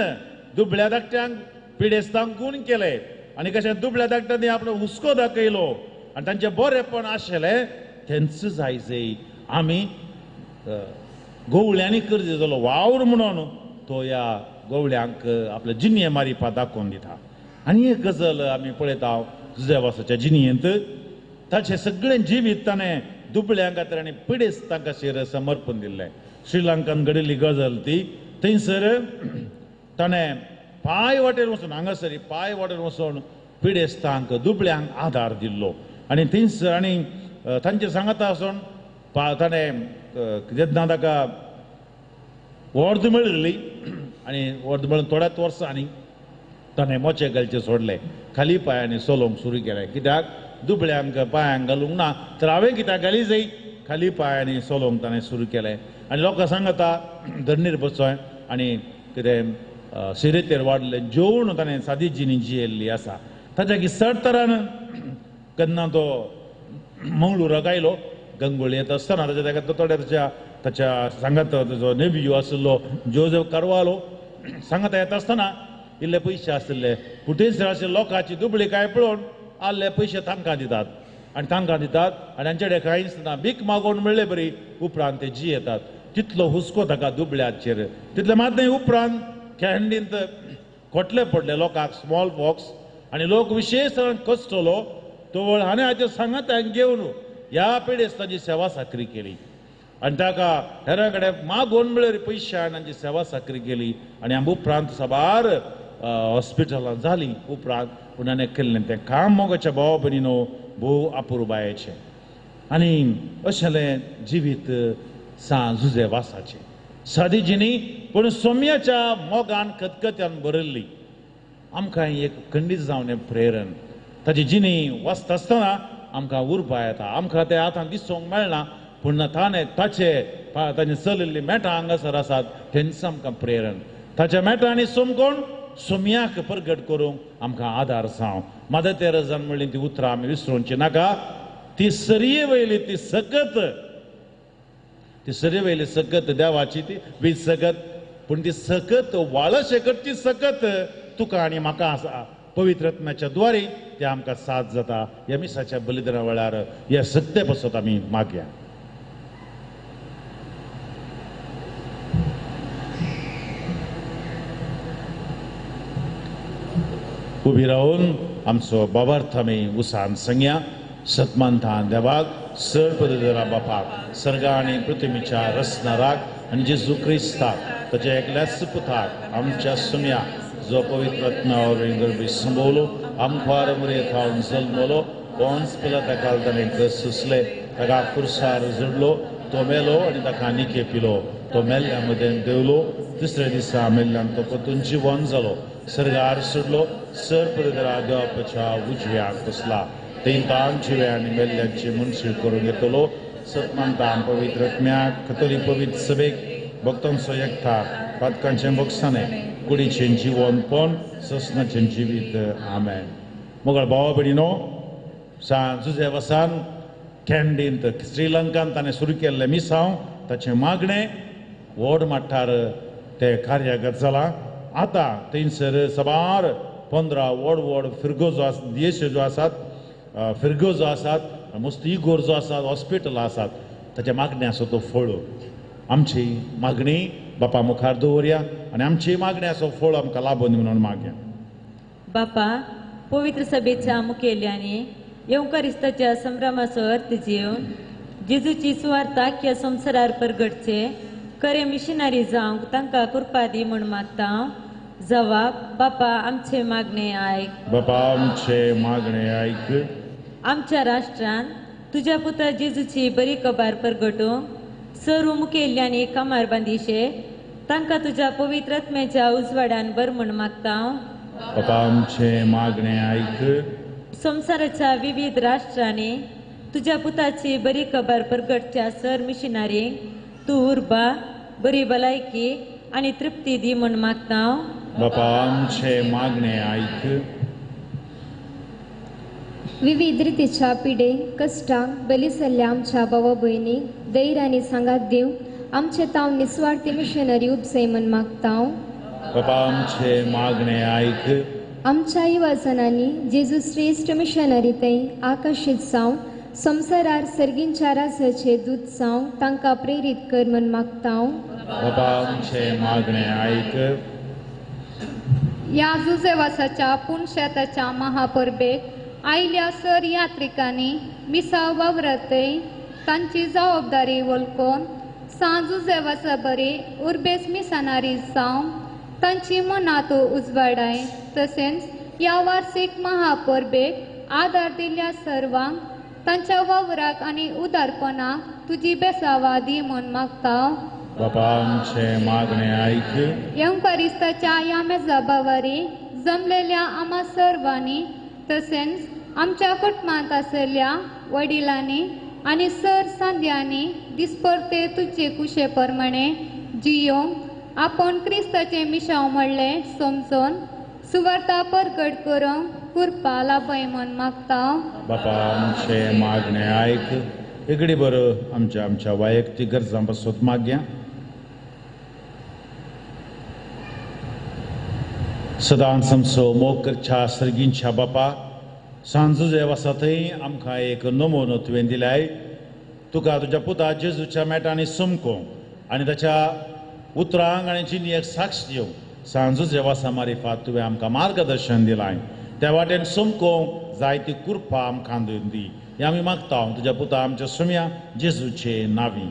दुबळ्या धाकट्यांक पिडेस्तांक गूण केले आनी कशें दुबळ्या धाकट्यांनी आपलो हुस्को दाखयलो आनी तांचें बरेंपण आशिल्लें तेंच जाय जाय आमी गवळ्यांनी करचे जालो वावर म्हणून तो ह्या गवळ्यांक आपल्या जिणये मारिपा दाखोवन दिता. आनी एक गजल आमी पळयता जुजेवासाच्या जिणयेंत ताचें सगळें जिवीत ताणें दुबळ्यां खातीर आनी पिडेस्तां खातीर समर्पण दिल्लें. श्रीलंकान घडिल्ली गजल ती. थंयसर ताणें पांय वाटेर वचून हांगासर पांय वाटेर वचून पिडेस्तांक दुबळ्यांक आदार दिल्लो. आनी थंयसर आनी तांचे सांगाता आसून ताणें जेन्ना ताका वर्द मेळिल्ली आनी वर्द मेळून थोड्याच वर्सांनी ताणें मोचे घालचे सोडले, खाली पांयांनी चलोवंक सुरू केलें. कित्याक दुबळ्यांक पांयांक घालूंक ना तर हांवें कित्याक घाली जाय, खाली पांयांनी चलोवंक ताणें सुरू केलें. आनी लोकां सांगता धरणीर बसोय आनी कितें सिरेतेर वाडलें जेवण ताणें सादी जिणी जियेल्ली आसा. ताच्या की चड तरान केन्ना तो मंगळुराक आयलो गंगोळी येता आसतना ताच्या ताका थोड्या ताच्या ताच्या सांगात ताचो नेव्यू आशिल्लो जोजफ कारवालो सांगाता येता आसतना इल्ले पयशे आशिल्ले पूण थंयसर आशिल्ले लोकांची दुबळी काय पळोवन आल्ले पयशे तांकां दितात आनी तांकां दितात आनी हांचे कडेन कांयच ना, भीक मागोवन मेळ्ळे बरी उपरांत ते जियेतात. तितलो हुस्को ताका दुबळ्याचेर. तितले मात न्हय उपरांत कॅन्डींत खोटले पडले लोकांक स्मॉल पॉक्स आनी लोक विशेश कश्टलो तो हाणें हाचे सांगात घेवन ह्या पिडेस्तांची सेवा साकरी केली आनी ताका हेरां कडेन मागोवन मेळ्ळे पयशे हाडून तांची सेवा साकरी केली. आनी आम उपरांत साबार हॉस्पिटलां जालीं उपरांत पूण हाणें केल्लें तें काम मोगाच्या भावा भयणीनो भोव अपुरबायेचें. आनी अशें जिवीत सां जुजे वासाचें सादी जिणी पूण सोम्याच्या मोगान खतखत्यान भरिल्ली. आमकां एक खंडीत जावन प्रेरण ताची जिणी वाचता आसतना आमकां उर्बा येता. आमकां तें आतां दिसूंक मेळना पूण ताणें ताचे ताणें चलिल्लीं मेटां हांगासर आसात तेंच आमकां प्रेरण. ताच्या मेटांनी सोमकोण सोम्याक परगट करूंक आमकां आदार जावं. मदर तेरेजान म्हणली ती उतरां आमी विसरोवची नाका. ती सरये वयली ती सकत, ती सरये वयली सकत देवाची ती वीज सकत, पूण ती सकत वाळशे करची सकत तुका आनी म्हाका आसा. पवित्र आत्म्याच्या द्वारे ते आमकां साथ जाता. ह्या मिसाच्या बलिदाना वेळार ह्या सत्ते पासत आमी मागया. उबी रावन आमचो बाबार्थ आमी उसान सांगया. सतमानथान देवाक सर पदरा बापाक सर्गा आनी पृथ्वीच्या रचणाराक आनी जेजू क्रिस्ताक ताच्या एकल्याच पुताक आमच्या सुम्या जो पवित्र आत्म्या गर्भी संभवलो आमखार मुरे थावन जल्मलो पोन्स पिलाता काल ताणें सोंसले ताका खुर्सार जोडलो तो मेलो आनी ताका निके पिलो तो मेल्ल्या मदें देवलो तिसऱ्या दिसा मेल्ल्यान तो परतून जिवन जालो सर्गार सोडलो सर पदरा देवाच्या उजव्याक बसला थंय जिव्या आनी मेल्ल्यांची मनशी करून घेतलो. सतमानतान पवित्र आत्म्याक कथोलीक पवित्र सभेक भक्तांचो एकठार पातकांचें भोगसाणें कुडीचें जिवनपण ससनाचें जिवीत. आमेन. मोगळ भावा भयणीनो, सां जुजेवासान कॅन्डींत श्रीलंकान ताणें सुरू केल्लें मिसांव ताचें मागणें व्हड मट्टार तें कार्यगत जालां. आतां थंयसर साबार 15 व्हड व्हड फिरगोजो देश ज्यो आसात, फिरगोजो आसात, मस्त इगोर्जो आसात, हॉस्पिटलां आसात. ताच्या मागणें आसा तो फळ. आमची मागणी बापा मुखार दवरया आनी आमची मागणी आसा फळ आमकां लाबून म्हणून मागया. बापा, पवित्र सभेच्या मुखेल्यांनी येवकारिस्ताच्या संभ्रमाचो अर्थ जेवन जेजूची सुवार्थ आख्या संवसारार परगटचे खरे मिशनरी जावंक तांकां कृपा दी म्हूण मागता. जवाब, बापा आमचे मागणे आयक. बापा आमचे मागणे आयक. आमच्या राष्ट्रान तुज्या पुता जेजूची बरी कबार परगटूंक सरू मुखेल्यांनी कामार बांदिशे तांकां तुज्या पवित्र आत्म्याच्या उजवाडान बर म्हूण मागता. बापा आमचें मागणें आयक. संवसाराच्या विविध राष्ट्रांनी तुज्या पुताची बरी खबर परगटच्या सर मिशनरींक तूं उर्बा, बरी भलायकी आनी तृप्ती दी म्हूण मागता. बापा आमचें मागणें आयक. विविध रितीच्या पिडे कश्टांक बली जाल्ल्या आमच्या भावा भयणीक धैर्य आनी सांगात दिवंक आमचे तांव निस्वार्थी मिशनरी उपजय म्हूण मागता. बापा आमचें मागणें आयक. आमच्या युवाजनांनी जेजू श्रेश्ठ मिशनरी थंय आकर्शीत जावन संवसारार सर्गींच्या राजाचे दूत जावंक तांकां प्रेरीत कर म्हूण मागता. बापा आमचें मागणें आयक. ह्या जुजेवासाच्या पुणशेताच्या महापरबेक आयल्या सर यात्रिकांनी मिसा वावरतय तांची जबाबदारी वळखून सांज जुजेवासा बरी उर्बेस मिसानारी जावन तांची मनांत उजवाडाय तशेंच ह्या वार्षिक महापरबेक आदार दिल्ल्या सर्वांक तांच्या वावराक आनी उदारपणाक तुजी बेसावा दी म्हूण मागता. बापा आमचें मागणें आयक. येवकारिस्ताच्या ह्या मेजाबावारी जमलेल्या आमा सर्वांनी तशेंच आमच्या कुटुंबांत आशिल्ल्या वडिलांनी आनी सर सांद्यांनी दिसपरते तुजे कुशे प्रमाणे जियोंक आपूण क्रिस्ताचें मिशांव म्हणलें समजून सुवार्ता परगट करूंक कृपा लाभय म्हूण मागता. बापा आमचें मागणें आयक. इकडे बरं आमच्या आमच्या वैयक्तीक गरजां पासत मागया. सदांच आमचो मोग करच्या सर्गींच्या बापा, सांजू जेव आसा थंय आमकां एक नमुनो तुवें दिलाय. तुका तुज्या पुता जेजूच्या मेटांनी समकोंक आनी ताच्या उतरांक आनी जिणेक साक्ष दिवंक सांजू जेवासा मारिफात तुवें आमकां मार्गदर्शन दिलाय. त्या वाटेन समकोंक जायती कृपा आमकां दिवन दी हें आमी मागता तुज्या पुता आमच्या सुम्या जेजूचे नांवी.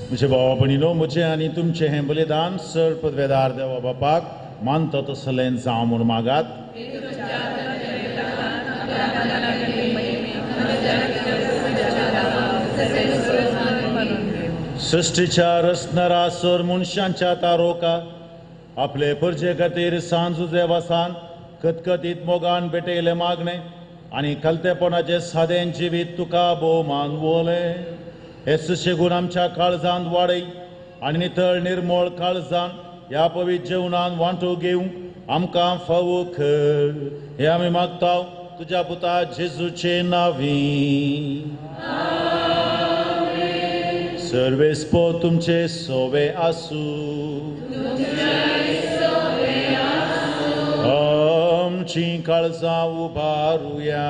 म्हजे भावा भयणीनो, म्हजें आनी तुमचें हें बलिदान सर पदवेदार देवा बापाक मानता तसलें जावं म्हूण मागात. सृश्टीच्या रचणारा सर मनशांच्या तारोका आपले परजे खातीर सांजू देवासान कतकतीत मोगान भेटयलें मागणें आनी कलतेपणाचें सादें जिवीत तुका भोव मानवलें. हे सुशेगून आमच्या काळजांत वाडय आनी नितळ निर्मळ काळजान ह्या पवित्र जेवणान वांटो घेवंक आमकां फावो कर हें आमी मागता तुज्या पुता जेजूचे नांवी. सर्वेस्पो तुमचे सोवे आसूं. आमची काळजां उबारुया.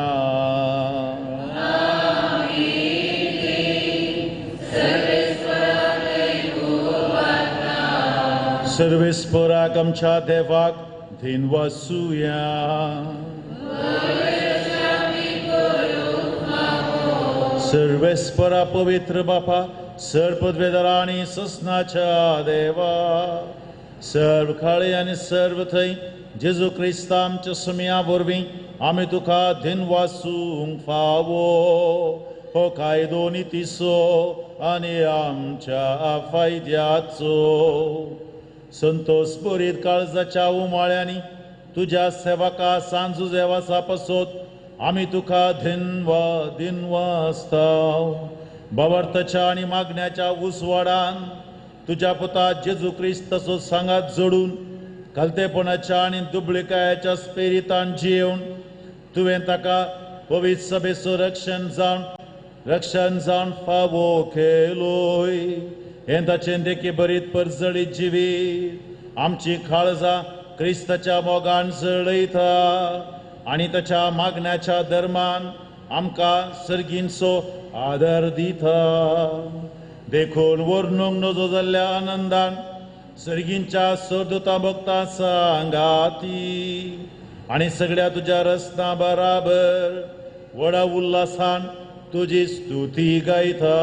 सर्वेस्पराक आमच्या देवाक धिनवासुया. सर्वेस्परा पवित्र बापा, सर्व आनी ससनाच्या देवा, सर्व काळे आनी सर्व थंय जेजू क्रिस्ता आमच्या सुमया वरवीं आमी तुका धिनवासूंक फावो. हो कायदो नितीचो आनी आमच्या फायद्याचो. संतोष बरीत काळजाच्या उमाळ्यांनी तुज्या सेवका सांजू देवासा पासत आमी तुका धिनवा धिनवासताव. बावर्थाच्या आनी मागण्याच्या उजवाडान तुज्या पुता जेजू क्रिस्ताचो सांगात जोडून खालतेपणाच्या आनी दुबळिकायाच्या स्पेरितान जियेवन तुवें ताका पवित्र सभेचो रक्षण जावन फावो केलोय. हें ताचें देखी बरीत परजळीत जिवीत आमची काळजां क्रिस्ताच्या मोगान जळयता आनी ताच्या मागण्याच्या धर्मान आमकां सर्गींचो आदर दिता. देखून वर्णूंक नजो जाल्ल्या आनंदान सर्गींच्या सोदता भक्ता सांगाती आनी सगळ्या तुज्या रस्ता बराबर व्हडा उल्हासान तुजी स्तुती गायता.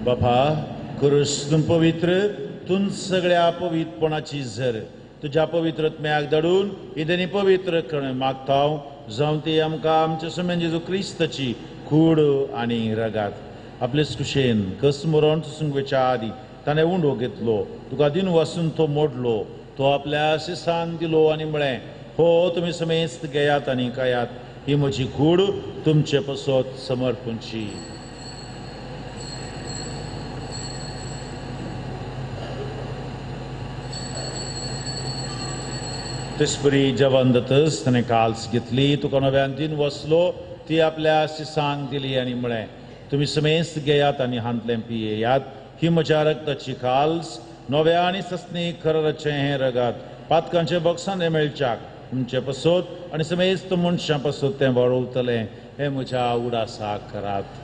बापा, क्रूस तूं पवित्र, तूं सगळ्या पवित्रपणाची झर तुज्या पवित्रत्म्याक धाडून इदेनी पवित्र करण मागता हांव, जावं ती आमकां आमच्या सुमेन जेजू क्रिस्ताची कूड आनी रगात. आपलेच कुशेन कस मरण सुंगवेच्या आदी ताणें उंडो घेतलो, तुका दिन वासून तो मोडलो, तो आपल्या शिसान दिलो आनी म्हळें, हो तुमी समेस्त घेयात आनी खायात, ही म्हजी कूड तुमचे पसत समर्पणची. तेचपरी जेवण जातच ताणें काल्स घेतली, तुका नव्यान दिन वसलो, ती आपल्या शिसांक दिली आनी म्हळें, तुमी समेस्त घेयात आनी हांतलें पियेयात, ही म्हज्या रक्ताची काल्स, नव्या आनी सस्नी खरराचें हें रगात, पातकांचें बक्षां मेळच्याक तुमचे पसत आनी समेस्त मनशां पसत तें वळवतलें, हें म्हज्या उडासाक करात.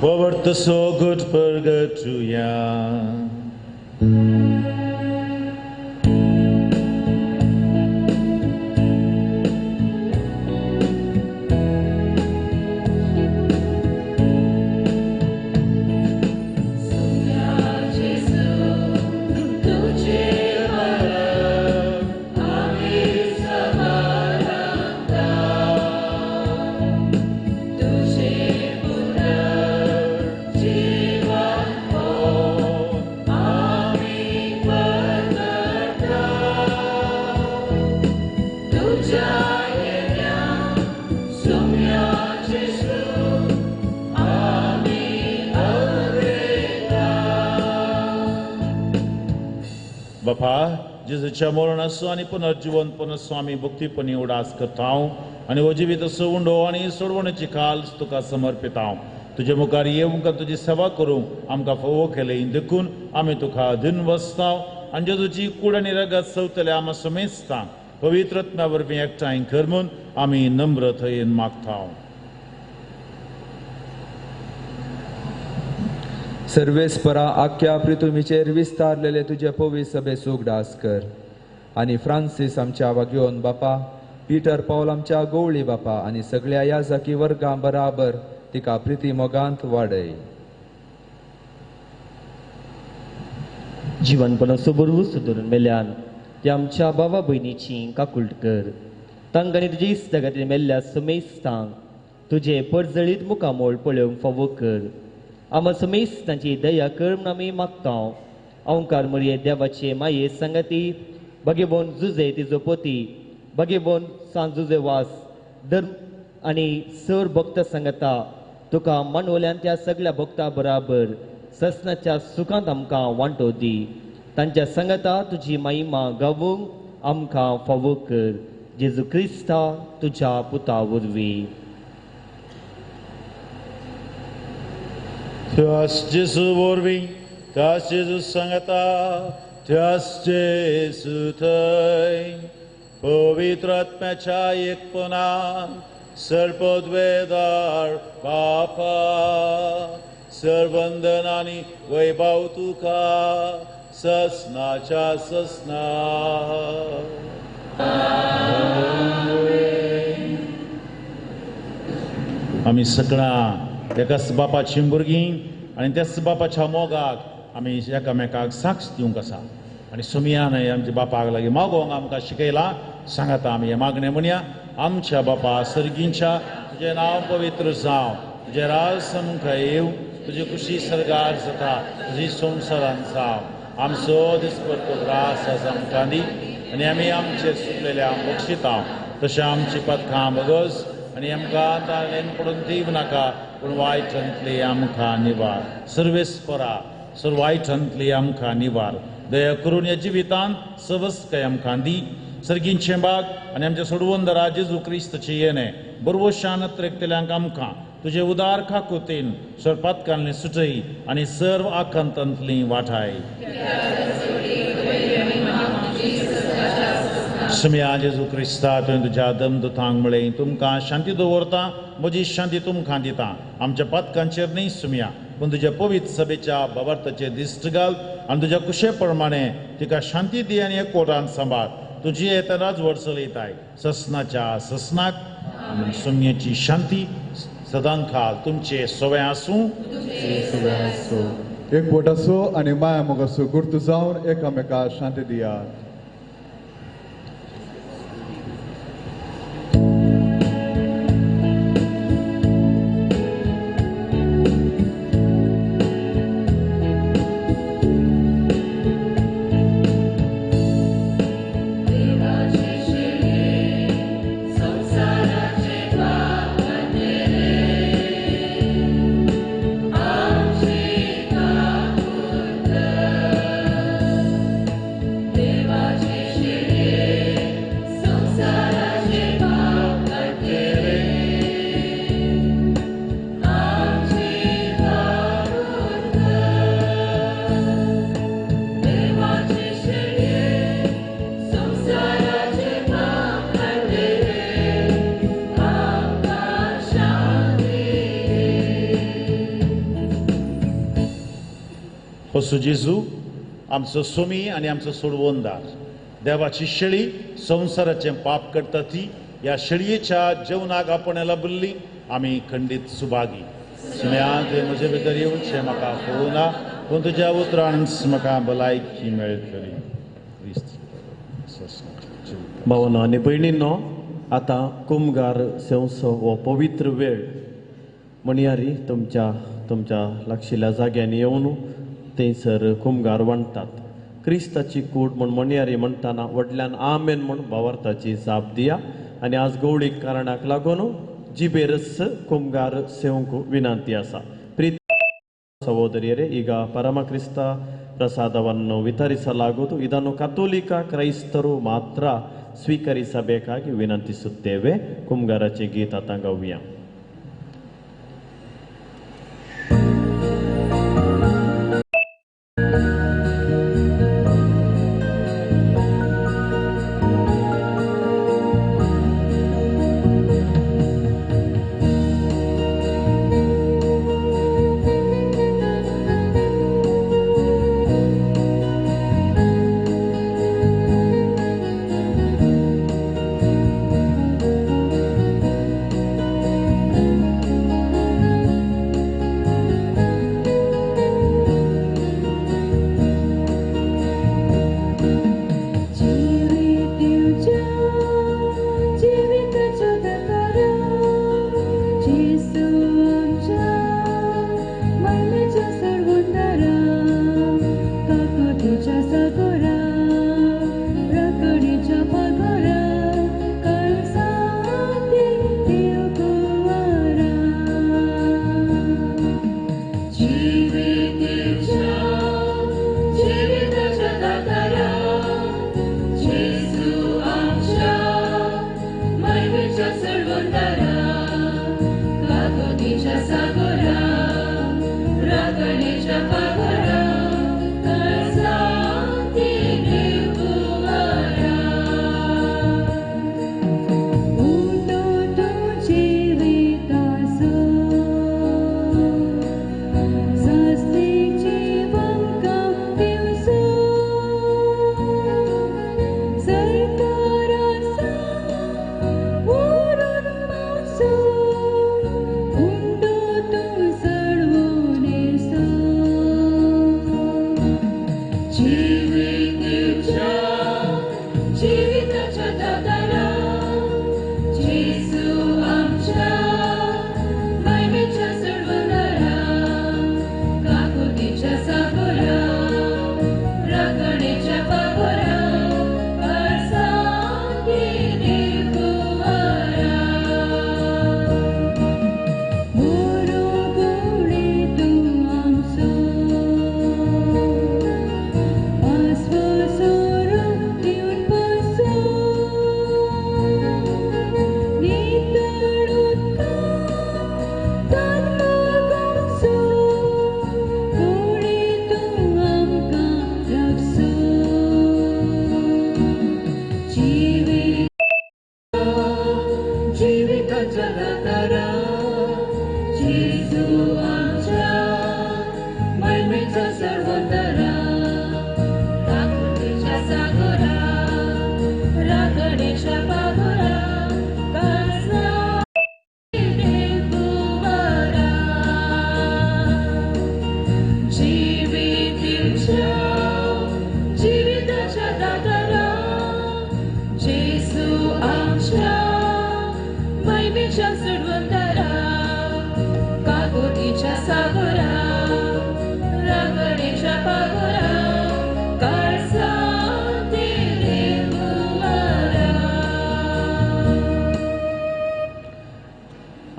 Forward the so good purgatoria. बापा, जेजूच्या मरणाचो आनी पुनर्जिवनपणाचो आमी भक्तीपणी उडास करता आनी हो जिवीत असो उंडो आनी सोडवणेची काल्स तुका समर्पिता. तुजे मुखार येवंक आनी तुजी सेवा करूंक आमकां फावो केलें, देखून आमी तुका दिन वसता आनी जेजूची कूड आनी रगत सवतले आमा समेस्ता पवित्र आत्म्या वरवीं एकठांय कर म्हूण आमी नम्रतायेन मागता. सर्वेस्परा आख्या पृथ्वीचेर विस्तारलेले तुजे पवित्र सभेचो उगडास कर आनी फ्रांसीस आमच्या वागयोन बापा, पीटर पावल आमच्या गवळी बापा आनी सगळ्या याजकी वर्गां बराबर तिका प्रिती मोगांत वाडय. जिवनपणाचो बरवूस धरून मेल्यान ते आमच्या बाबा भयणीची काकुळट कर. तांकां तुजे इश्टा मेल्ल्या समेस्तांक तुजे परजळीत मुखामोळ पळोवंक फावो कर. आमा समेस्तांची दया कर म्हूण आमी मागता. ओंकार मरये देवाचे माये संगती भगेवन जुजे तिजो पोती भगेवन सांत जुजे वास धर्म आनी सर भक्त संगता तुका मानवल्यान त्या सगळ्या भक्ता बराबर ससनाच्या सुखांत आमकां वांटो दी. तांच्या संगता तुजी महिमा गावूंक आमकां फावो कर. जेजू क्रिस्ता तुज्या पुता वरवीं. त्यास जेजू वरवीं, त्यास जेजू सांगता, त्यास जेजू थंय पवित्र आत्म्याच्या एकपणान सर्पद्वेदार बापा सर्वंदन आनी वैभव तुका ससनाच्या ससना. आमी सगळां एकाच बापाची भुरगीं आनी त्याच बापाच्या मोगाक आमी एकामेकाक साक्ष दिवंक आसा. आनी सुमियान आमच्या बापाक लागीं मागोवंक आमकां शिकयलां. सांगाता आमी हें मागणें म्हणया. आमच्या बापा सर्गींच्या, तुजें नांव पवित्र जावं, तुजें राज आमकां येवं, तुजी खुशी सर्गार जाता तुजी संवसारान जावं. आमचो दिसपट्टो ग्रास आज आमकां दी आनी आमी आमचे सुकलेल्या बक्षिता तशें आमची पथकां बगस आनी आमकां ताणें पडून दिवं नाका, पूण वायटांतली आमकां निवार. सर्वेस्परा सर्व वायटांतली आमकां निवार. दया करून ह्या जिवितांत सवस्काय आमकां दी. सर्गींचें बाग आनी आमच्या सोडवंदरा जेजू क्रिस्ताचें येणें बरवशान त्रेकतल्यांक आमकां तुजे उदार खाकुतीन सर्पातकांतली सुटय आनी सर्व आकांतांतली वाठाय. सुमया जेजू क्रिस्ता, तुवें तुज्या दमदुतांक म्हळें, तुमकां शांती दवरता, म्हजी शांती तुमकां दिता. आमच्या पातकांचेर न्ही सुमया, पूण तुज्या पवित्र सभेच्या बाबार्थाचेर दिश्ट घाल आनी तुज्या कुशे प्रमाणे तिका शांती दी आनी एकवटान सांबाळ. तुजी येतना राजवट चलयताय ससनाच्या ससनाक. सुमयेची शांती सदां खाल तुमचे सवय आसूं. एकवट आसूं आनी माया मोग आसूं गुर्तू जावन एकामेका शांती दियात. होसो जेजू आमचो सोमी आनी आमचो सोडवणदार, देवाची शेळी संवसाराचें पाप करता ती ह्या शेळयेच्या जेवणाक आपण लाभिल्ली आमी खंडीत सुभागी. सुम्या तुवें म्हजे भितर येवचें म्हाका पळोवना, पूण तुज्या उतरान म्हाका भलायकी मेळटली. भावनो आनी भयणींनो, आतां कुमगार सेवसो हो पवित्र वेळ म्हणयारी तुमच्या तुमच्या लागशिल्ल्या जाग्यांनी येवन थंयसर कुमगार वांटतात. क्रिस्ताची कूड म्हूण म्हणयारी म्हणटाना व्हडल्यान आमेन म्हूण भावार्थाची जाप दिया. आनी आज गवळीक कारणाक लागून जिबेरस कुमगार सेवंक ವಿನಂತಿ ಆಸ. ಪ್ರೀತಿ ಸಹೋದರಿಯರೇ, ಈಗ ಪರಮಕ್ರಿಸ್ತ ಪ್ರಸಾದವನ್ನು ವಿತರಿಸಲಾಗುವುದು. ಇದನ್ನು ಕಥೋಲಿಕ ಕ್ರೈಸ್ತರು ಮಾತ್ರ ಸ್ವೀಕರಿಸಬೇಕಾಗಿ ವಿನಂತಿಸುತ್ತೇವೆ. ಕುಮ್ಗರಚೆ ಗೀತ ತಂಗವ್ಯ.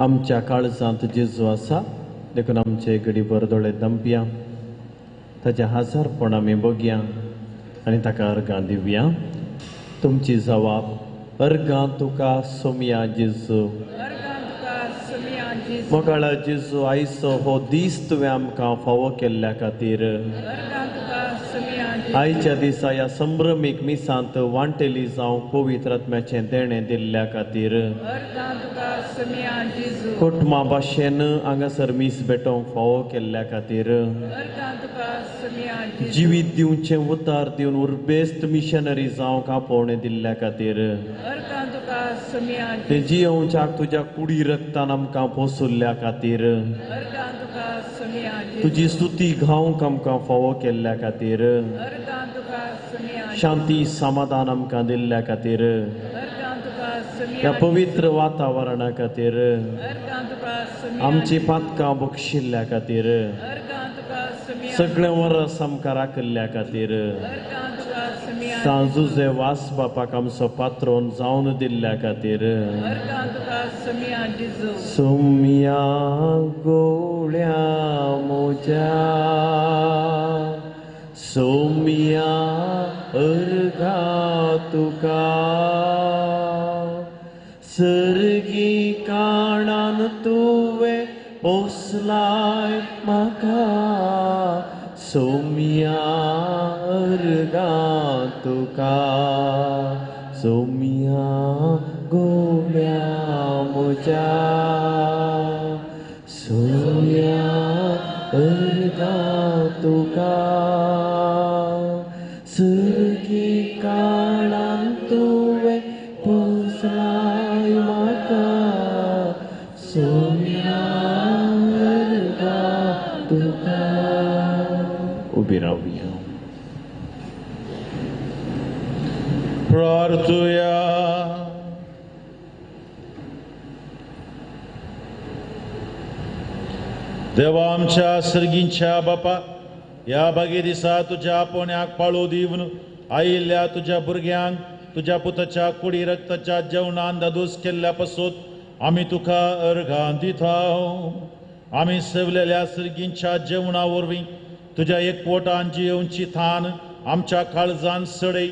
आमच्या काळजांत जेजू आसा देखून आमचे घडीभर दोळे दंपया, ताच्या हाजारपण आमी बघया आनी ताका अर्गां दिवया. तुमची जवाब अर्गां तुका सोमया जेजू. मोगाळा जेजू, आयचो हो दीस तुवें आमकां फावो केल्ल्या खातीर, आयच्या दिसा ह्या संभ्रमीक मिसांत वांटेली जावंक पवित्र आत्म्याचें देणें दिल्ल्या खातीर, कुटुंबा भाशेन हांगासर मीस भेटोवंक फावो केल्ल्या खातीर, जिवीत दिवचें उतार दिवन उर्बेस्त मिशनरी जावंक आपोवणें दिल्ल्या खातीर, ते जियोवच्याक तुज्या कुडी रक्तान आमकां पोसुल्ल्या खातीर, तुजी स्तुती गावंक आमकां फावो केल्ल्या खातीर, शांती समाधान आमकां दिल्ल्या खातीर, ह्या पवित्र वातावरणा खातीर, आमची पातकां बक्षिल्ल्या खातीर, सगळें वरस आमकां राखिल्ल्या खातीर, सांजुजे वास बापाक आमचो पात्रोन जावन दिल्ल्या खातीर, सोम्या गोळ्या मोज्या सोम्या अर्गा तुका, सर्गी काणान तुवें पोसलाय म्हाका, सोम्या अर्गा तुका, सोम्या गोळ्या म्हज्या, सोम्या अर्गा तुका, सर्गी काळान तुवें पोसलाय म्हाका, सोम्या अर्गा तुका. उबी रावया. प्रार्थुया. देवा आमच्या सर्गींच्या बापा, ह्या बागे दिसा तुज्या आपोवण्याक पाळो दिवन आयिल्ल्या तुज्या भुरग्यांक तुज्या पुताच्या कुडी रक्ताच्या जेवणान दादोस केल्ल्या पासत आमी तुका अर्घां दिता. आमी सेवलेल्या सर्गींच्या जेवणा वरवीं तुज्या एकवटान जियोवची थान आमच्या काळजान सडय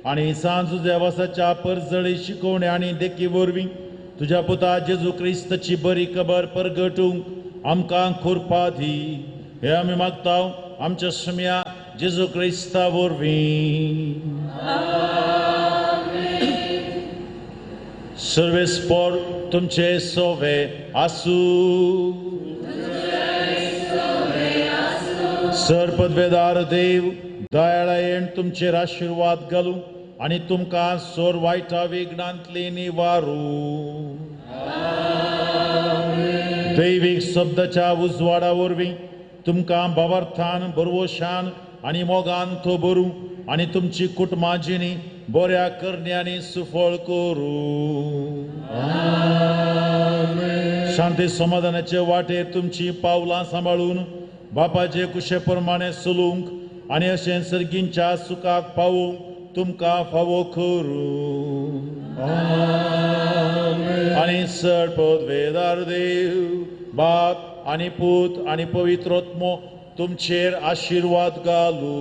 आनी सांजू देवासाच्या परजळी शिकोवण्या आनी देखी वरवीं तुज्या पुता जेजू क्रिस्ताची बरी खबर परगटूंक आमकां खुरपा दी. हे आमी मागता आमच्या सुम्या जेजू क्रिस्ता वरवीं. सर्वेस्पोर तुमचे सोवे आसूं. सर पदवेदार देव दयाळायेन तुमचेर आशिर्वाद घालूं आनी तुमकां सोर वायटा विघ्नांतली निवारू. दैवीक शब्दाच्या उजवाडा वरवीं तुमकां भावार्थान बरवशान आनी मोगान थोबरूं आनी तुमची कुटुंबां जिणी बऱ्या करण्यांनी सुफळ करूं. शांती समाधानाचे वाटेर तुमची पावलां सांबाळून बापाचे कुशे प्रमाणे चलूंक आनी अशें सर्गींच्या सुखाक पावूंक तुमकां फावो करूं. आनी सड पदवेदार देव बाप आनी पूत आनी पवित्र आत्मो तुमचेर आशिर्वाद घालूं.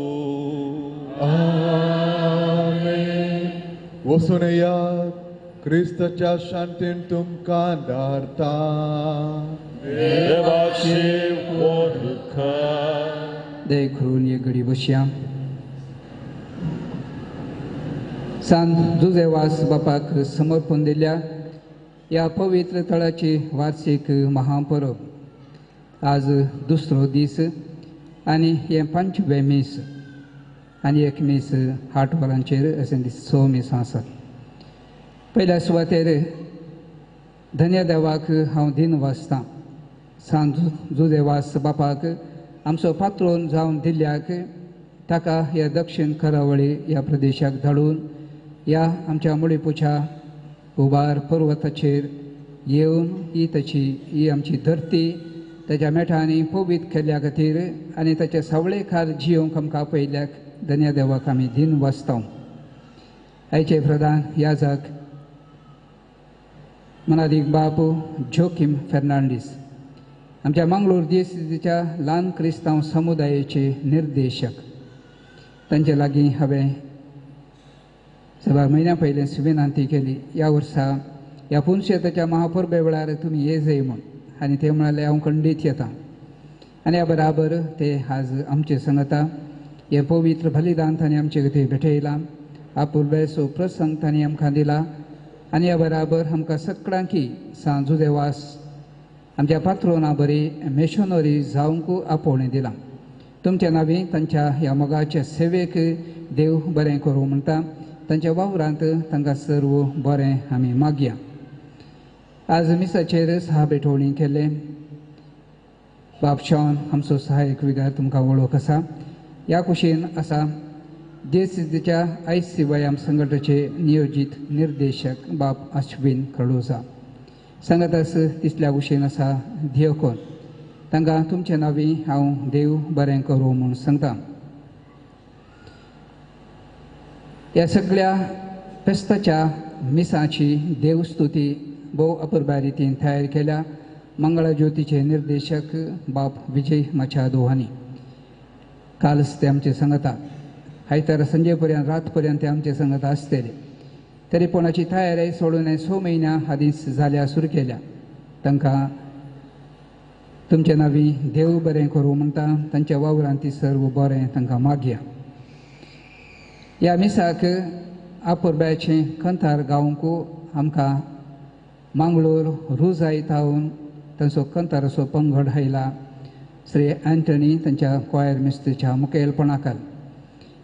वचून येयात, क्रिस्ताच्या शांतीन तुमकां धाडता. देवाचे उपकार. दया करून एक घडी बसया. सांत जुजेवास बापाक समर्पण दिल्या ह्या पवित्र थळाची वार्षिक महापरब आज दुसरो दीस आनी हें पांचवें मीस आनी एक मीस 8 वरांचेर अशें 6 मिसां आसात. पयल्या सुवातेर धन्य देवाक हांव दिन वाचतां. सांत जुजेवास बापाक आमचो पात्रोन जावन दिल्ल्याक ताका ह्या दक्षिण करावळी ह्या प्रदेशाक धाडून ह्या आमच्या मुळीपुच्या उबार पर्वताचेर येवन ही ताची ही आमची धरती ताच्या मेठांनी पवित्र केल्ल्या खातीर आनी ताच्या सावळे खाल जियोंक आमकां आपयल्ल्याक धन्य देवाक आमी दिन वाचता. आयचे प्रधान याजक मनादीक बापू जोकीम फेर्नांडीस आमच्या मंगळूर दियसिच्या ल्हान क्रिस्तांव समुदायाचे निर्देशक. तांचे लागीं हांवें सबार म्हयन्या पयलीं विनंती केली ह्या वर्सा ह्या पुनशेताच्या महापरबे वेळार तुमी ये जाय म्हूण आनी ते म्हणाले हांव खंडीत येता. आनी ह्या बराबर ते आज आमचे सांगता हें पवित्र बलिदान तांणी आमचे खातीर भेटयलां. आपुरबेचो प्रसंग तांणी आमकां दिला आनी ह्या बराबर आमकां सगळ्यांकी सांत जुजेवास आमच्या पात्रोना बरी मिशनरी जावंक आपोवणें दिलां. तुमच्या नांवी तांच्या ह्या मोगाच्या सेवेक देव बरें करूं म्हणटा. तांच्या वावरांत तांकां सर्व बरें आमी मागया. आज मिसाचेर सहा भेटवणी केले. बाब शॉन आमचो सहायक विगार तुमकां वळख आसा. ह्या कुशीन आसा देसीच्या I C व्यायाम संघटनेचे नियोजीत निर्देशक बाब अश्विन खडोजा. सांगतास तिसल्या कुशीन आसा धियोकोन. तांकां तुमच्या नांवी हांव देव बरें करूं म्हूण सांगता. ह्या सगळ्या फेस्ताच्या मिसाची देवस्तुती भोव अपुरबाय रितीन तयार केल्या मंगळा ज्योतीचे निर्देशक बाप विजय मचादो हांणी. कालच ते आमचे सांगता आयतारा संजे पर्यंत रात पर्यंत ते आमचे सांगता आसतले. तरी कोणाची तयारी सोडून 6 म्हयन्या आदींच जाल्या सुरू केल्या. तांकां तुमच्या नांवी देव बरें करूं म्हणटा. तांच्या वावरांत ती सर्व बरें तांकां मागया. ह्या मिसाक आपुरबायचें कंतार गावंक आमकां मांगलोर रुजाय थावन तांचो कंताराचो पंगड आयला. श्री अँटनी तांच्या क्वायर मिस्त्रीच्या मुखेलपणाखाल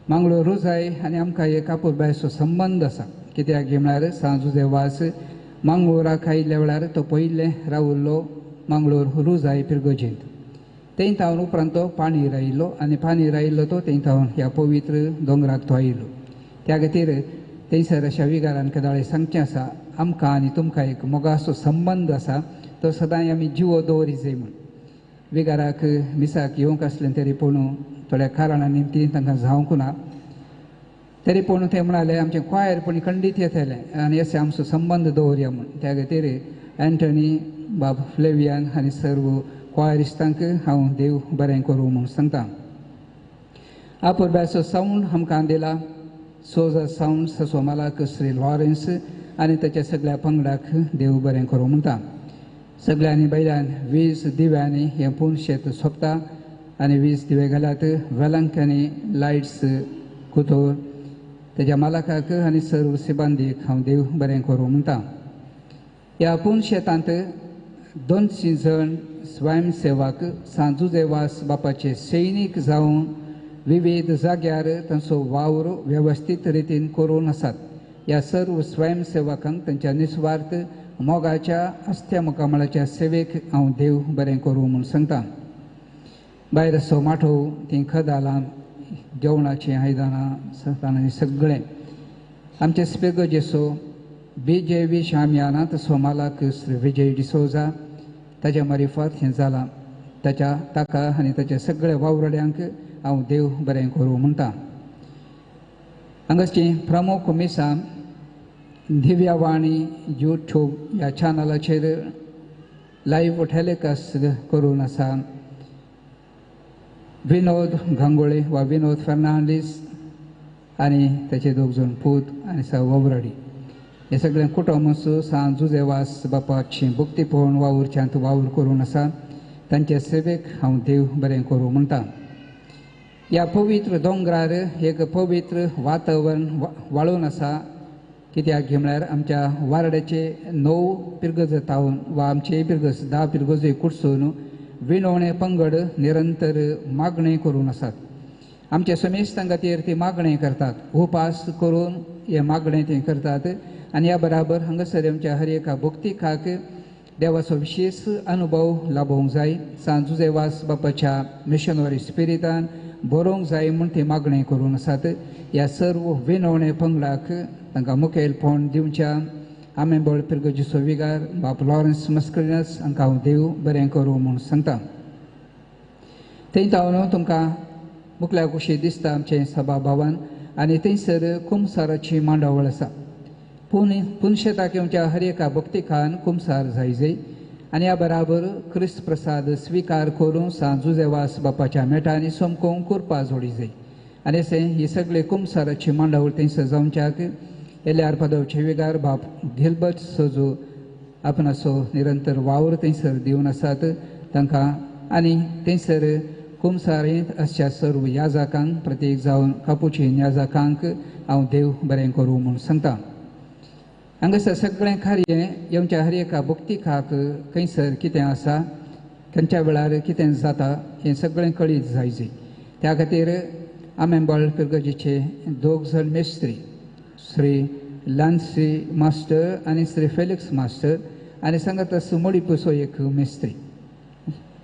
मांगलोर रुजाय आनी आमकां एक आपुरबायचो संबंद आसा. कित्याक म्हळ्यार सांत जुजेवास मांगलोराक आयिल्ल्या वेळार तो पयलें रावल्लो मांगलोर रुजाय पिरगोजेंत. थंय थावन उपरांत तो पाणीर आयिल्लो आनी पाणीर आयिल्लो तो थंय थावन ह्या पवित्र दोंगराक तो आयिल्लो. त्या खातीर थंयसर अशा विगारान केदाळे सांगचें आसा आमकां आनी तुमकां एक मोगाचो संबंद आसा तो सदांय आमी जिवो दवरी जाय म्हूण. विगाराक मिसाक येवंक आसलें तरी पूण थोड्या कारणां निमतीं तांकां जावंक ना. तरी पूण ते म्हणाले आमचें क्वायर पूण खंडीत येतलें आनी अशें आमचो संबंद दवरया म्हूण. त्या खातीर अँटनी बाब फ्लेवियान आनी सर्व क्वायरिस्तांक हांव देव बरें करूं म्हूण सांगता. आपुरबायचो सावंड आमकां दिला सोजा सावंड ससो मालाक श्री लॉरेन्स आनी ताच्या सगळ्या पंगडाक देव बरें करूं म्हणटा. सगळ्यांनी बैलान वीज दिव्यांनी हें पूर्ण शेत सोंपता आनी वीज दिवे घाल्यात वेलंकांनी लायट्स कुतोर ताच्या मालकाक आनी सर्व सिबांदीक हांव देव बरें करूं म्हणटा. ह्या पूर्ण शेतांत 200 जण स्वयंसेवक सांत जुजेवास बापाचे सैनीक जावन विविध जाग्यार तांचो वावर वेवस्थीत रितीन करून आसात. ह्या सर्व स्वयंसेवकांक तांच्या निस्वार्थ मोगाच्या आस्त्या मुखामळाच्या सेवेक हांव देव बरें करूं म्हूण सांगता. भायर असो माठोव ती खदालां जेवणाचीं आयदनां सतानां सगळें आमचे स्पेगोजेसो बी जे वी शामियाना तसो मालाक श्री विजय डिसोजा ताच्या मारिफात हें जालां. ताच्या ताका आनी ताच्या सगळ्या वावराड्यांक हांव देव बरें करूं म्हणटा. हांगाची प्रमुख मिसां दिव्यावाणी यूट्यूब ह्या चॅनलाचेर लायव्ह टेलिकास्ट करून आसा. विनोद गांगोळे वा विनोद फर्नांडीस आनी ताचे दोग जाण पूत आनी सा वावराडी हे सगळें कुटुंब सांत जुजेवास बापाची भक्ती पळोवन वावुरच्यांत वावर करून आसा. तांचे सेवेक हांव देव बरें करूं म्हणटा. ह्या पवित्र दोंगरार एक पवित्र वातावरण वाळून आसा. कित्याक म्हळ्यार आमच्या वार्डाचे 9 पिरगज तावन वा आमचे पिरगज 10 पिरगजूय कुडसून विणवणे पंगड निरंतर मागणें करून आसात. आमच्या समेस्तां खातीर ती मागणें करतात, उपास करून हे मागणें ते करतात. आनी ह्या बराबर हांगासर आमच्या हर एका भक्तिकाक देवाचो विशेश अनुभव लाभोवंक जाय, सांत जुजेवास बापाच्या मिशनरी स्पिरितान बरोवंक जाय म्हूण ती मागणें करून आसात. ह्या सर्व विनवणे पंगडाक तांकां मुखेलपण दिवच्या आमेबळ पिरगजीचो विगार बाप लॉरन्स मस्करिनस हांकां हांव देव बरें करूं म्हूण सांगता. थंय तावन तुमकां मुखल्या कुशी दिसता आमचें सभा भवन आनी थंयसर कुमसाराची मांडावळ आसा. पूण पुनशेताक येवच्या हर एका भक्तिकान कुमसार जाय जाय आनी ह्या बराबर क्रिस्त प्रसाद स्विकार करून सांत जुजेवास बापाच्या मेटांनी सोमकोंक कुरपा जोडी जाय. आनी अशें ही सगळी कुमसाराची मांडावळ थंयसर जावच्याक एल्यार पदवचे विगार बाप गिलबर्ट सोजो आपणाचो निरंतर वावर थंयसर दिवन आसात तांकां आनी थंयसर कुमसारेंत अशा सर्व याजाकांक प्रत्येक जावन कापुचीन याजाकांक हांव देव बरें करूं म्हूण सांगता. हांगासर सगळें कार्य येवच्या हर एका भक्तिकाक खंयसर कितें आसा, खंयच्या वेळार कितें जाता हें सगळें कळीत जाय जाय. त्या खातीर आमेंबळ पिरगजीचे 2 जाण मेस्त्री श्री लान्सी मास्टर आनी श्री फेलिक्स मास्टर आनी सांगात सुमोडीपुसो एक मेस्त्री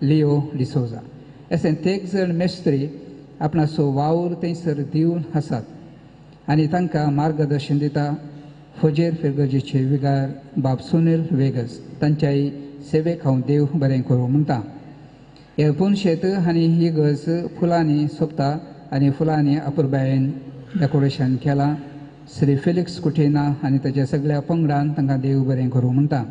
लिओ डिसोजा अशें तेग जाण मेस्त्री आपणाचो वावर थंयसर दिवन आसात आनी तांकां मार्गदर्शन दिता फजेर फिरगजीचे विगार बाब सुनील वेगस. तांच्याय सेवेक हांव देव बरें करूं म्हणटा. हे पुनशेत आनी ही गज फुलांनी सोंपता आनी फुलांनी अपुरबायेन डेकोरेशन केलां. श्री फेलिक्स कुटेना आनी ताच्या सगळ्या पंगडान तांकां देव बरें करूं म्हणटा.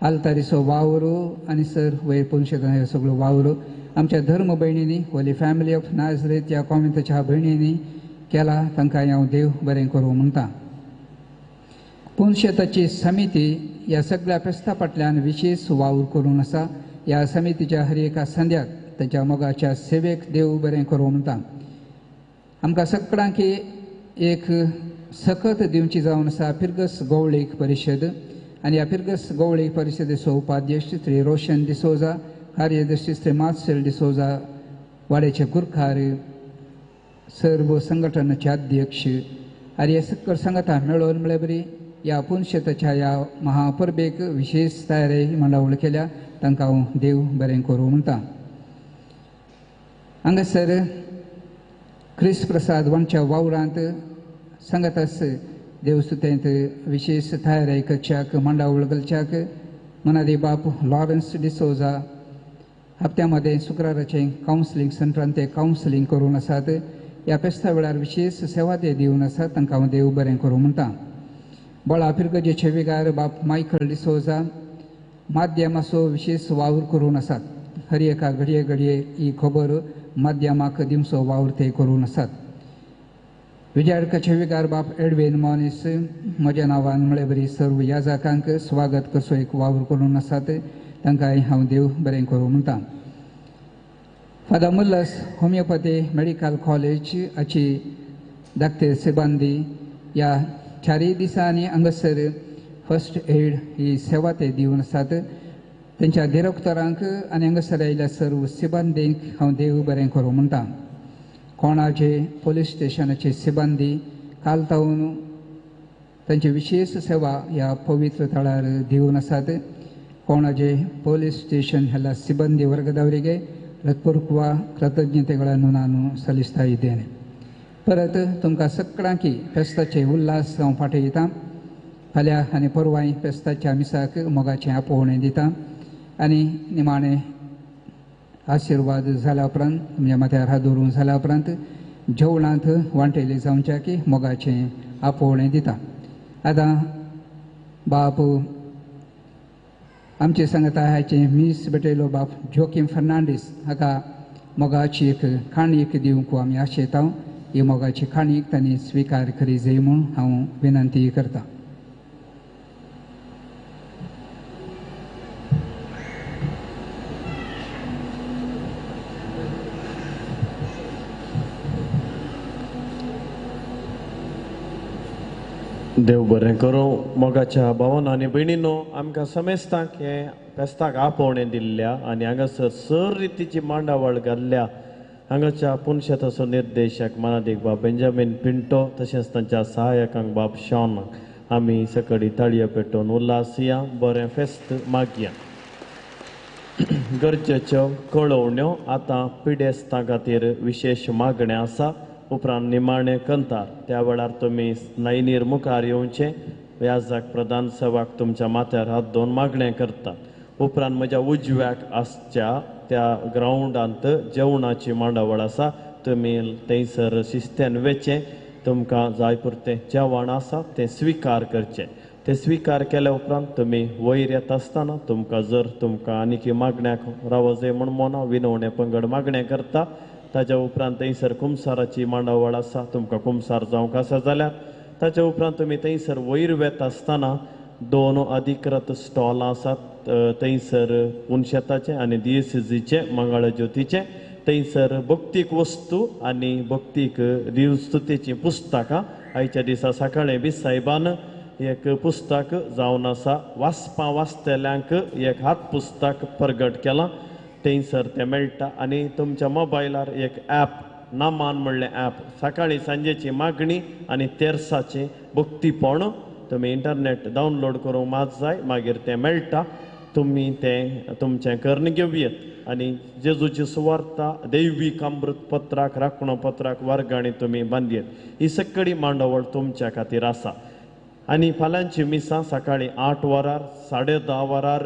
आल्तारीचो वावर आनी सर वयर पुनशेतान हे सगळो वावर आमच्या धर्म भयणींनी होली फॅमिली ऑफ नाजरेत ह्या कॉमेंताच्या भयणींनी केला, तांकां हांव देव बरें करूं म्हणटा. पुनशेताची समिती ह्या सगळ्या फेस्ता फाटल्यान विशेश वावर करून आसा. ह्या समितीच्या हर एका संद्याक तांच्या मोगाच्या सेवेक देव बरें करूं म्हणटा. आमकां सगळ्यांक एक सकत दिवची जावन आसा फिरगस गवळीक परिशद आनी ह्या फिरगस गवळीक परिशदेचो उपाध्यक्ष श्री रोशन डिसोजा, कार्यदर्शी श्री मार्सेल डिसोजा, वाड्याचे गुरखार, सर्व संघटनाचे अध्यक्ष आनी हे सकल संगता मेळोवन म्हळ्यार बरी ह्या पुनशेताच्या ह्या महापरबेक विशेष तयारी मांडावळ केल्या, तांकां हांव देव बरें करूं म्हणटा. हांगासर क्रिस्त प्रसाद वणच्या वावरांत सांगातास देवस्तुतेंत विशेष तयारी करच्याक मांडावळ घालच्याक मनादी बाप लॉरन्स डिसोजा हप्त्या मदें शुक्राराचें कावन्सिलींग सेंटरान ते कावन्सिलींग करून आसात. ह्या फेस्ता वेळार विशेष सेवा ते दिवन आसात, तांकां हांव देव बरें करूं म्हणटा. बोळा फिरगजेचे विगार बाप मायकल डिसोजा माध्यमाचो विशेष वावर करून आसात. हर एका घडये घडये ही खबर माध्यमाक दिवचो वावर ते करून आसात. विजयाडकाचे विगार बाप एडवेन मॉनिस म्हज्या नांवान म्हळ्यार बरी सर्व याजाकांक स्वागत करचो एक वावर करून आसात, तांकां हांव देव बरें करूं म्हणटा. फादर मुल्लस होमियोपॅथी मेडिकल कॉलेज हाची धाकटे सिबांदी ह्या चारय दिसांनी हांगासर फर्स्ट एड ही सेवा ते दिवन आसात. तेंच्या दिरोक्तरांक आनी हांगासर आयिल्ल्या सर्व सिबांदींक हांव देव बरें करूं म्हणटा. कोणाचे पोलीस स्टेशनाचे सिबांदी काल तावन तांची विशेष सेवा ह्या पवित्र थळार दिवन आसात. कोणाचे ಪೊಲೀಸ್ ಸ್ಟೇಷನ್ ಎಲ್ಲ ಸಿಬ್ಬಂದಿ ವರ್ಗದವರಿಗೆ ಹೃತ್ಪೂರ್ವಕ ಕೃತಜ್ಞತೆಗಳನ್ನು ನಾನು ಸಲ್ಲಿಸ್ತಾ ಇದ್ದೇನೆ. परत तुमकां सगळ्यांकी फेस्ताचे उल्हास हांव फाटयता. फाल्यां आनी परवांय फेस्ताच्या मिसाक मोगाचें आपोवणें दिता आनी निमाणें आशिर्वाद जाल्या उपरांत तुमच्या माथ्यार हात दवरून जाल्या उपरांत जेवणांत वांटेले जावच्या की मोगाचें आपोवणें दिता. आतां बाप आमचे सांगता हाचें मीस भेटयलो बाप जोकीम फर्नांडीस हाका मोगाची एक काणयेक दिवंक आमी आशेता. ही मोगाची काणयेक तांणी स्विकार करी जाय म्हूण हांव विनंती करता. देव बरें करूं. मोगाच्या भावान आनी भयणीनो, आमकां समेस्तांक हे फेस्ताक आपोवणें दिल्ल्या आनी हांगासर सर रितीची मांडावळ घाल्ल्या हांगाच्या पुनशेताचो निर्देशक मानादीक बाब बेंजामीन पिंटो तशेंच तांच्या सहायकांक बाब शॉन आमी सकडी ताळयो पेटोवन उल्हासया, बरें फेस्त मागया. गरजेच्यो कळोवण्यो आतां पिडेस्तां खातीर विशेश मागणें आसा. उपरांत निमाणें कंतार त्या वेळार तुमी लायनीर मुखार येवचें. व्याजाक प्रधान सेवाक तुमच्या माथ्यार हात दोन मागणें करतात. उपरांत म्हज्या उजव्याक आसच्या त्या ग्रावंडांत जेवणाची मांडावळ आसा, तुमी थंयसर शिस्तेन वेचें. तुमकां जाय पुरतें जेवण आसा तें स्विकार करचें. तें स्विकार केल्या उपरांत तुमी वयर येता आसतना तुमकां जर तुमकां आनीक मागण्याक रावो जाय म्हूण मोना विनवणे पंगड मागणें करता. ताज्या उपरांत थंयसर कुमसाराची मांडावळ आसा, तुमकां कुमसार जावंक आसा जाल्यार ताज्या उपरांत तुमी थंयसर वयर वेता आसतना दोन अधिकृत स्टॉलां आसात थंयसर पुनशेताचें आनी दियसिजीचें मंगळ ज्योतीचें. थंयसर भक्तीक वस्तू आनी भक्तीक दिवस्तुतीचीं पुस्तकां. आयच्या दिसा सकाळीं बी साहेबान एक पुस्तक जावन आसा वाचपा वाचतल्यांक एक हात पुस्तक प्रगट केलां, थंयसर तें मेळटा. आनी तुमच्या मोबायलार एक ॲप नामान म्हणलें ॲप, सकाळी सांजेची मागणी आनी तेरसाची भक्तीपण तुमी इंटरनेट डावनलोड करूंक मात जाय, मागीर तें मेळटा. तुमी तें तुमचें करून घेवयेत. आनी जेजूची सुवार्ता दैवीक अमृत पत्राक राखणो पत्राक वर्गांनी तुमी बांदयेत. ही सगळी मांडावळ तुमच्या खातीर आसा. आनी फाल्यांची मिसां सकाळीं 8 वरार, 10:30 वरार,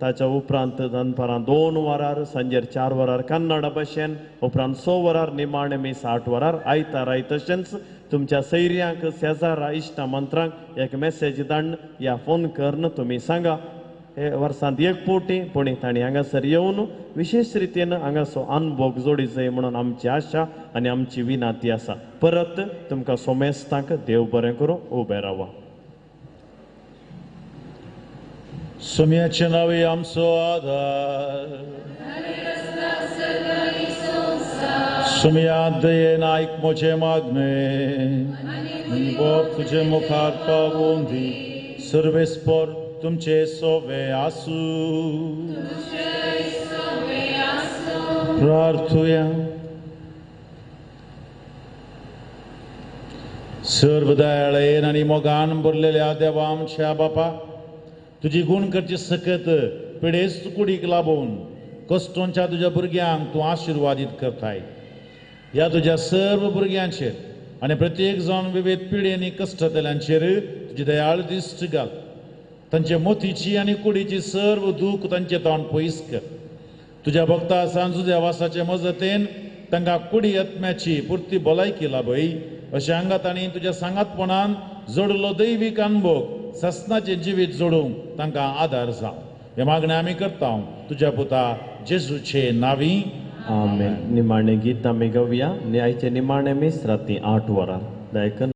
ताच्या उपरांत दनपारां 2 वरार, सांजेर 4 वरार कन्नड भाशेन, उपरांत 6 वरार निमाणें मीस 8 वरार. आयताराय तशेंच तुमच्या सैर्यांक शेजारा इश्टा मंत्रांक एक मेसेज धाडून या फोन करून तुमी सांगा हे वर्सांत एक फावटी पूण तांणी हांगासर येवन विशेश रितीन हांगासो अनभोग जोडी जाय म्हणून आमची आशा आनी आमची विनंती आसा. परत तुमकां सोमेस्तांक देव बरें करूं. उबें रावा. सोम्याचे नावे आमचो आधार, सोम्या दयेन आयक म्हजें मागणें, बोप तुजे मुखार पावोवन दी, सर्वेस्पर तुमचे सोवे आसूं. प्रार्थुया. सर्व दयाळेन आनी मोगान भरलेल्या देवा आमच्या बापा, तुजी गुण करची सकत पिडेस्त कुडीक लाबोवन कश्टोंच्या तुज्या भुरग्यांक तूं आशिर्वादीत करताय. ह्या तुज्या सर्व भुरग्यांचेर आनी प्रत्येक जावन विविध पिळयेंनी कश्टतल्यांचेर तुजी दयाळ दिश्ट घाल. तांचे मोतीची आनी कुडीची सर्व दूख तांचे ताण पयस कर. तुज्या भक्ता सांजुद्या वासाचे मजतीन तांकां कुडी आत्म्याची पुरती भलायकी लाभय. अशें हांगा तांणी तुज्या सांगातपणान जोडलो दैवीक अनभोग ससनाचें जिवीत जोडूंक तांकां आदार जावं. हें मागणें आमी करता तुज्या पुता जेजूचे नांवी. आमेन. निमाणें गीत आमी गावया. आयचें निमाणें मीस राती 8 वरां. दायकन.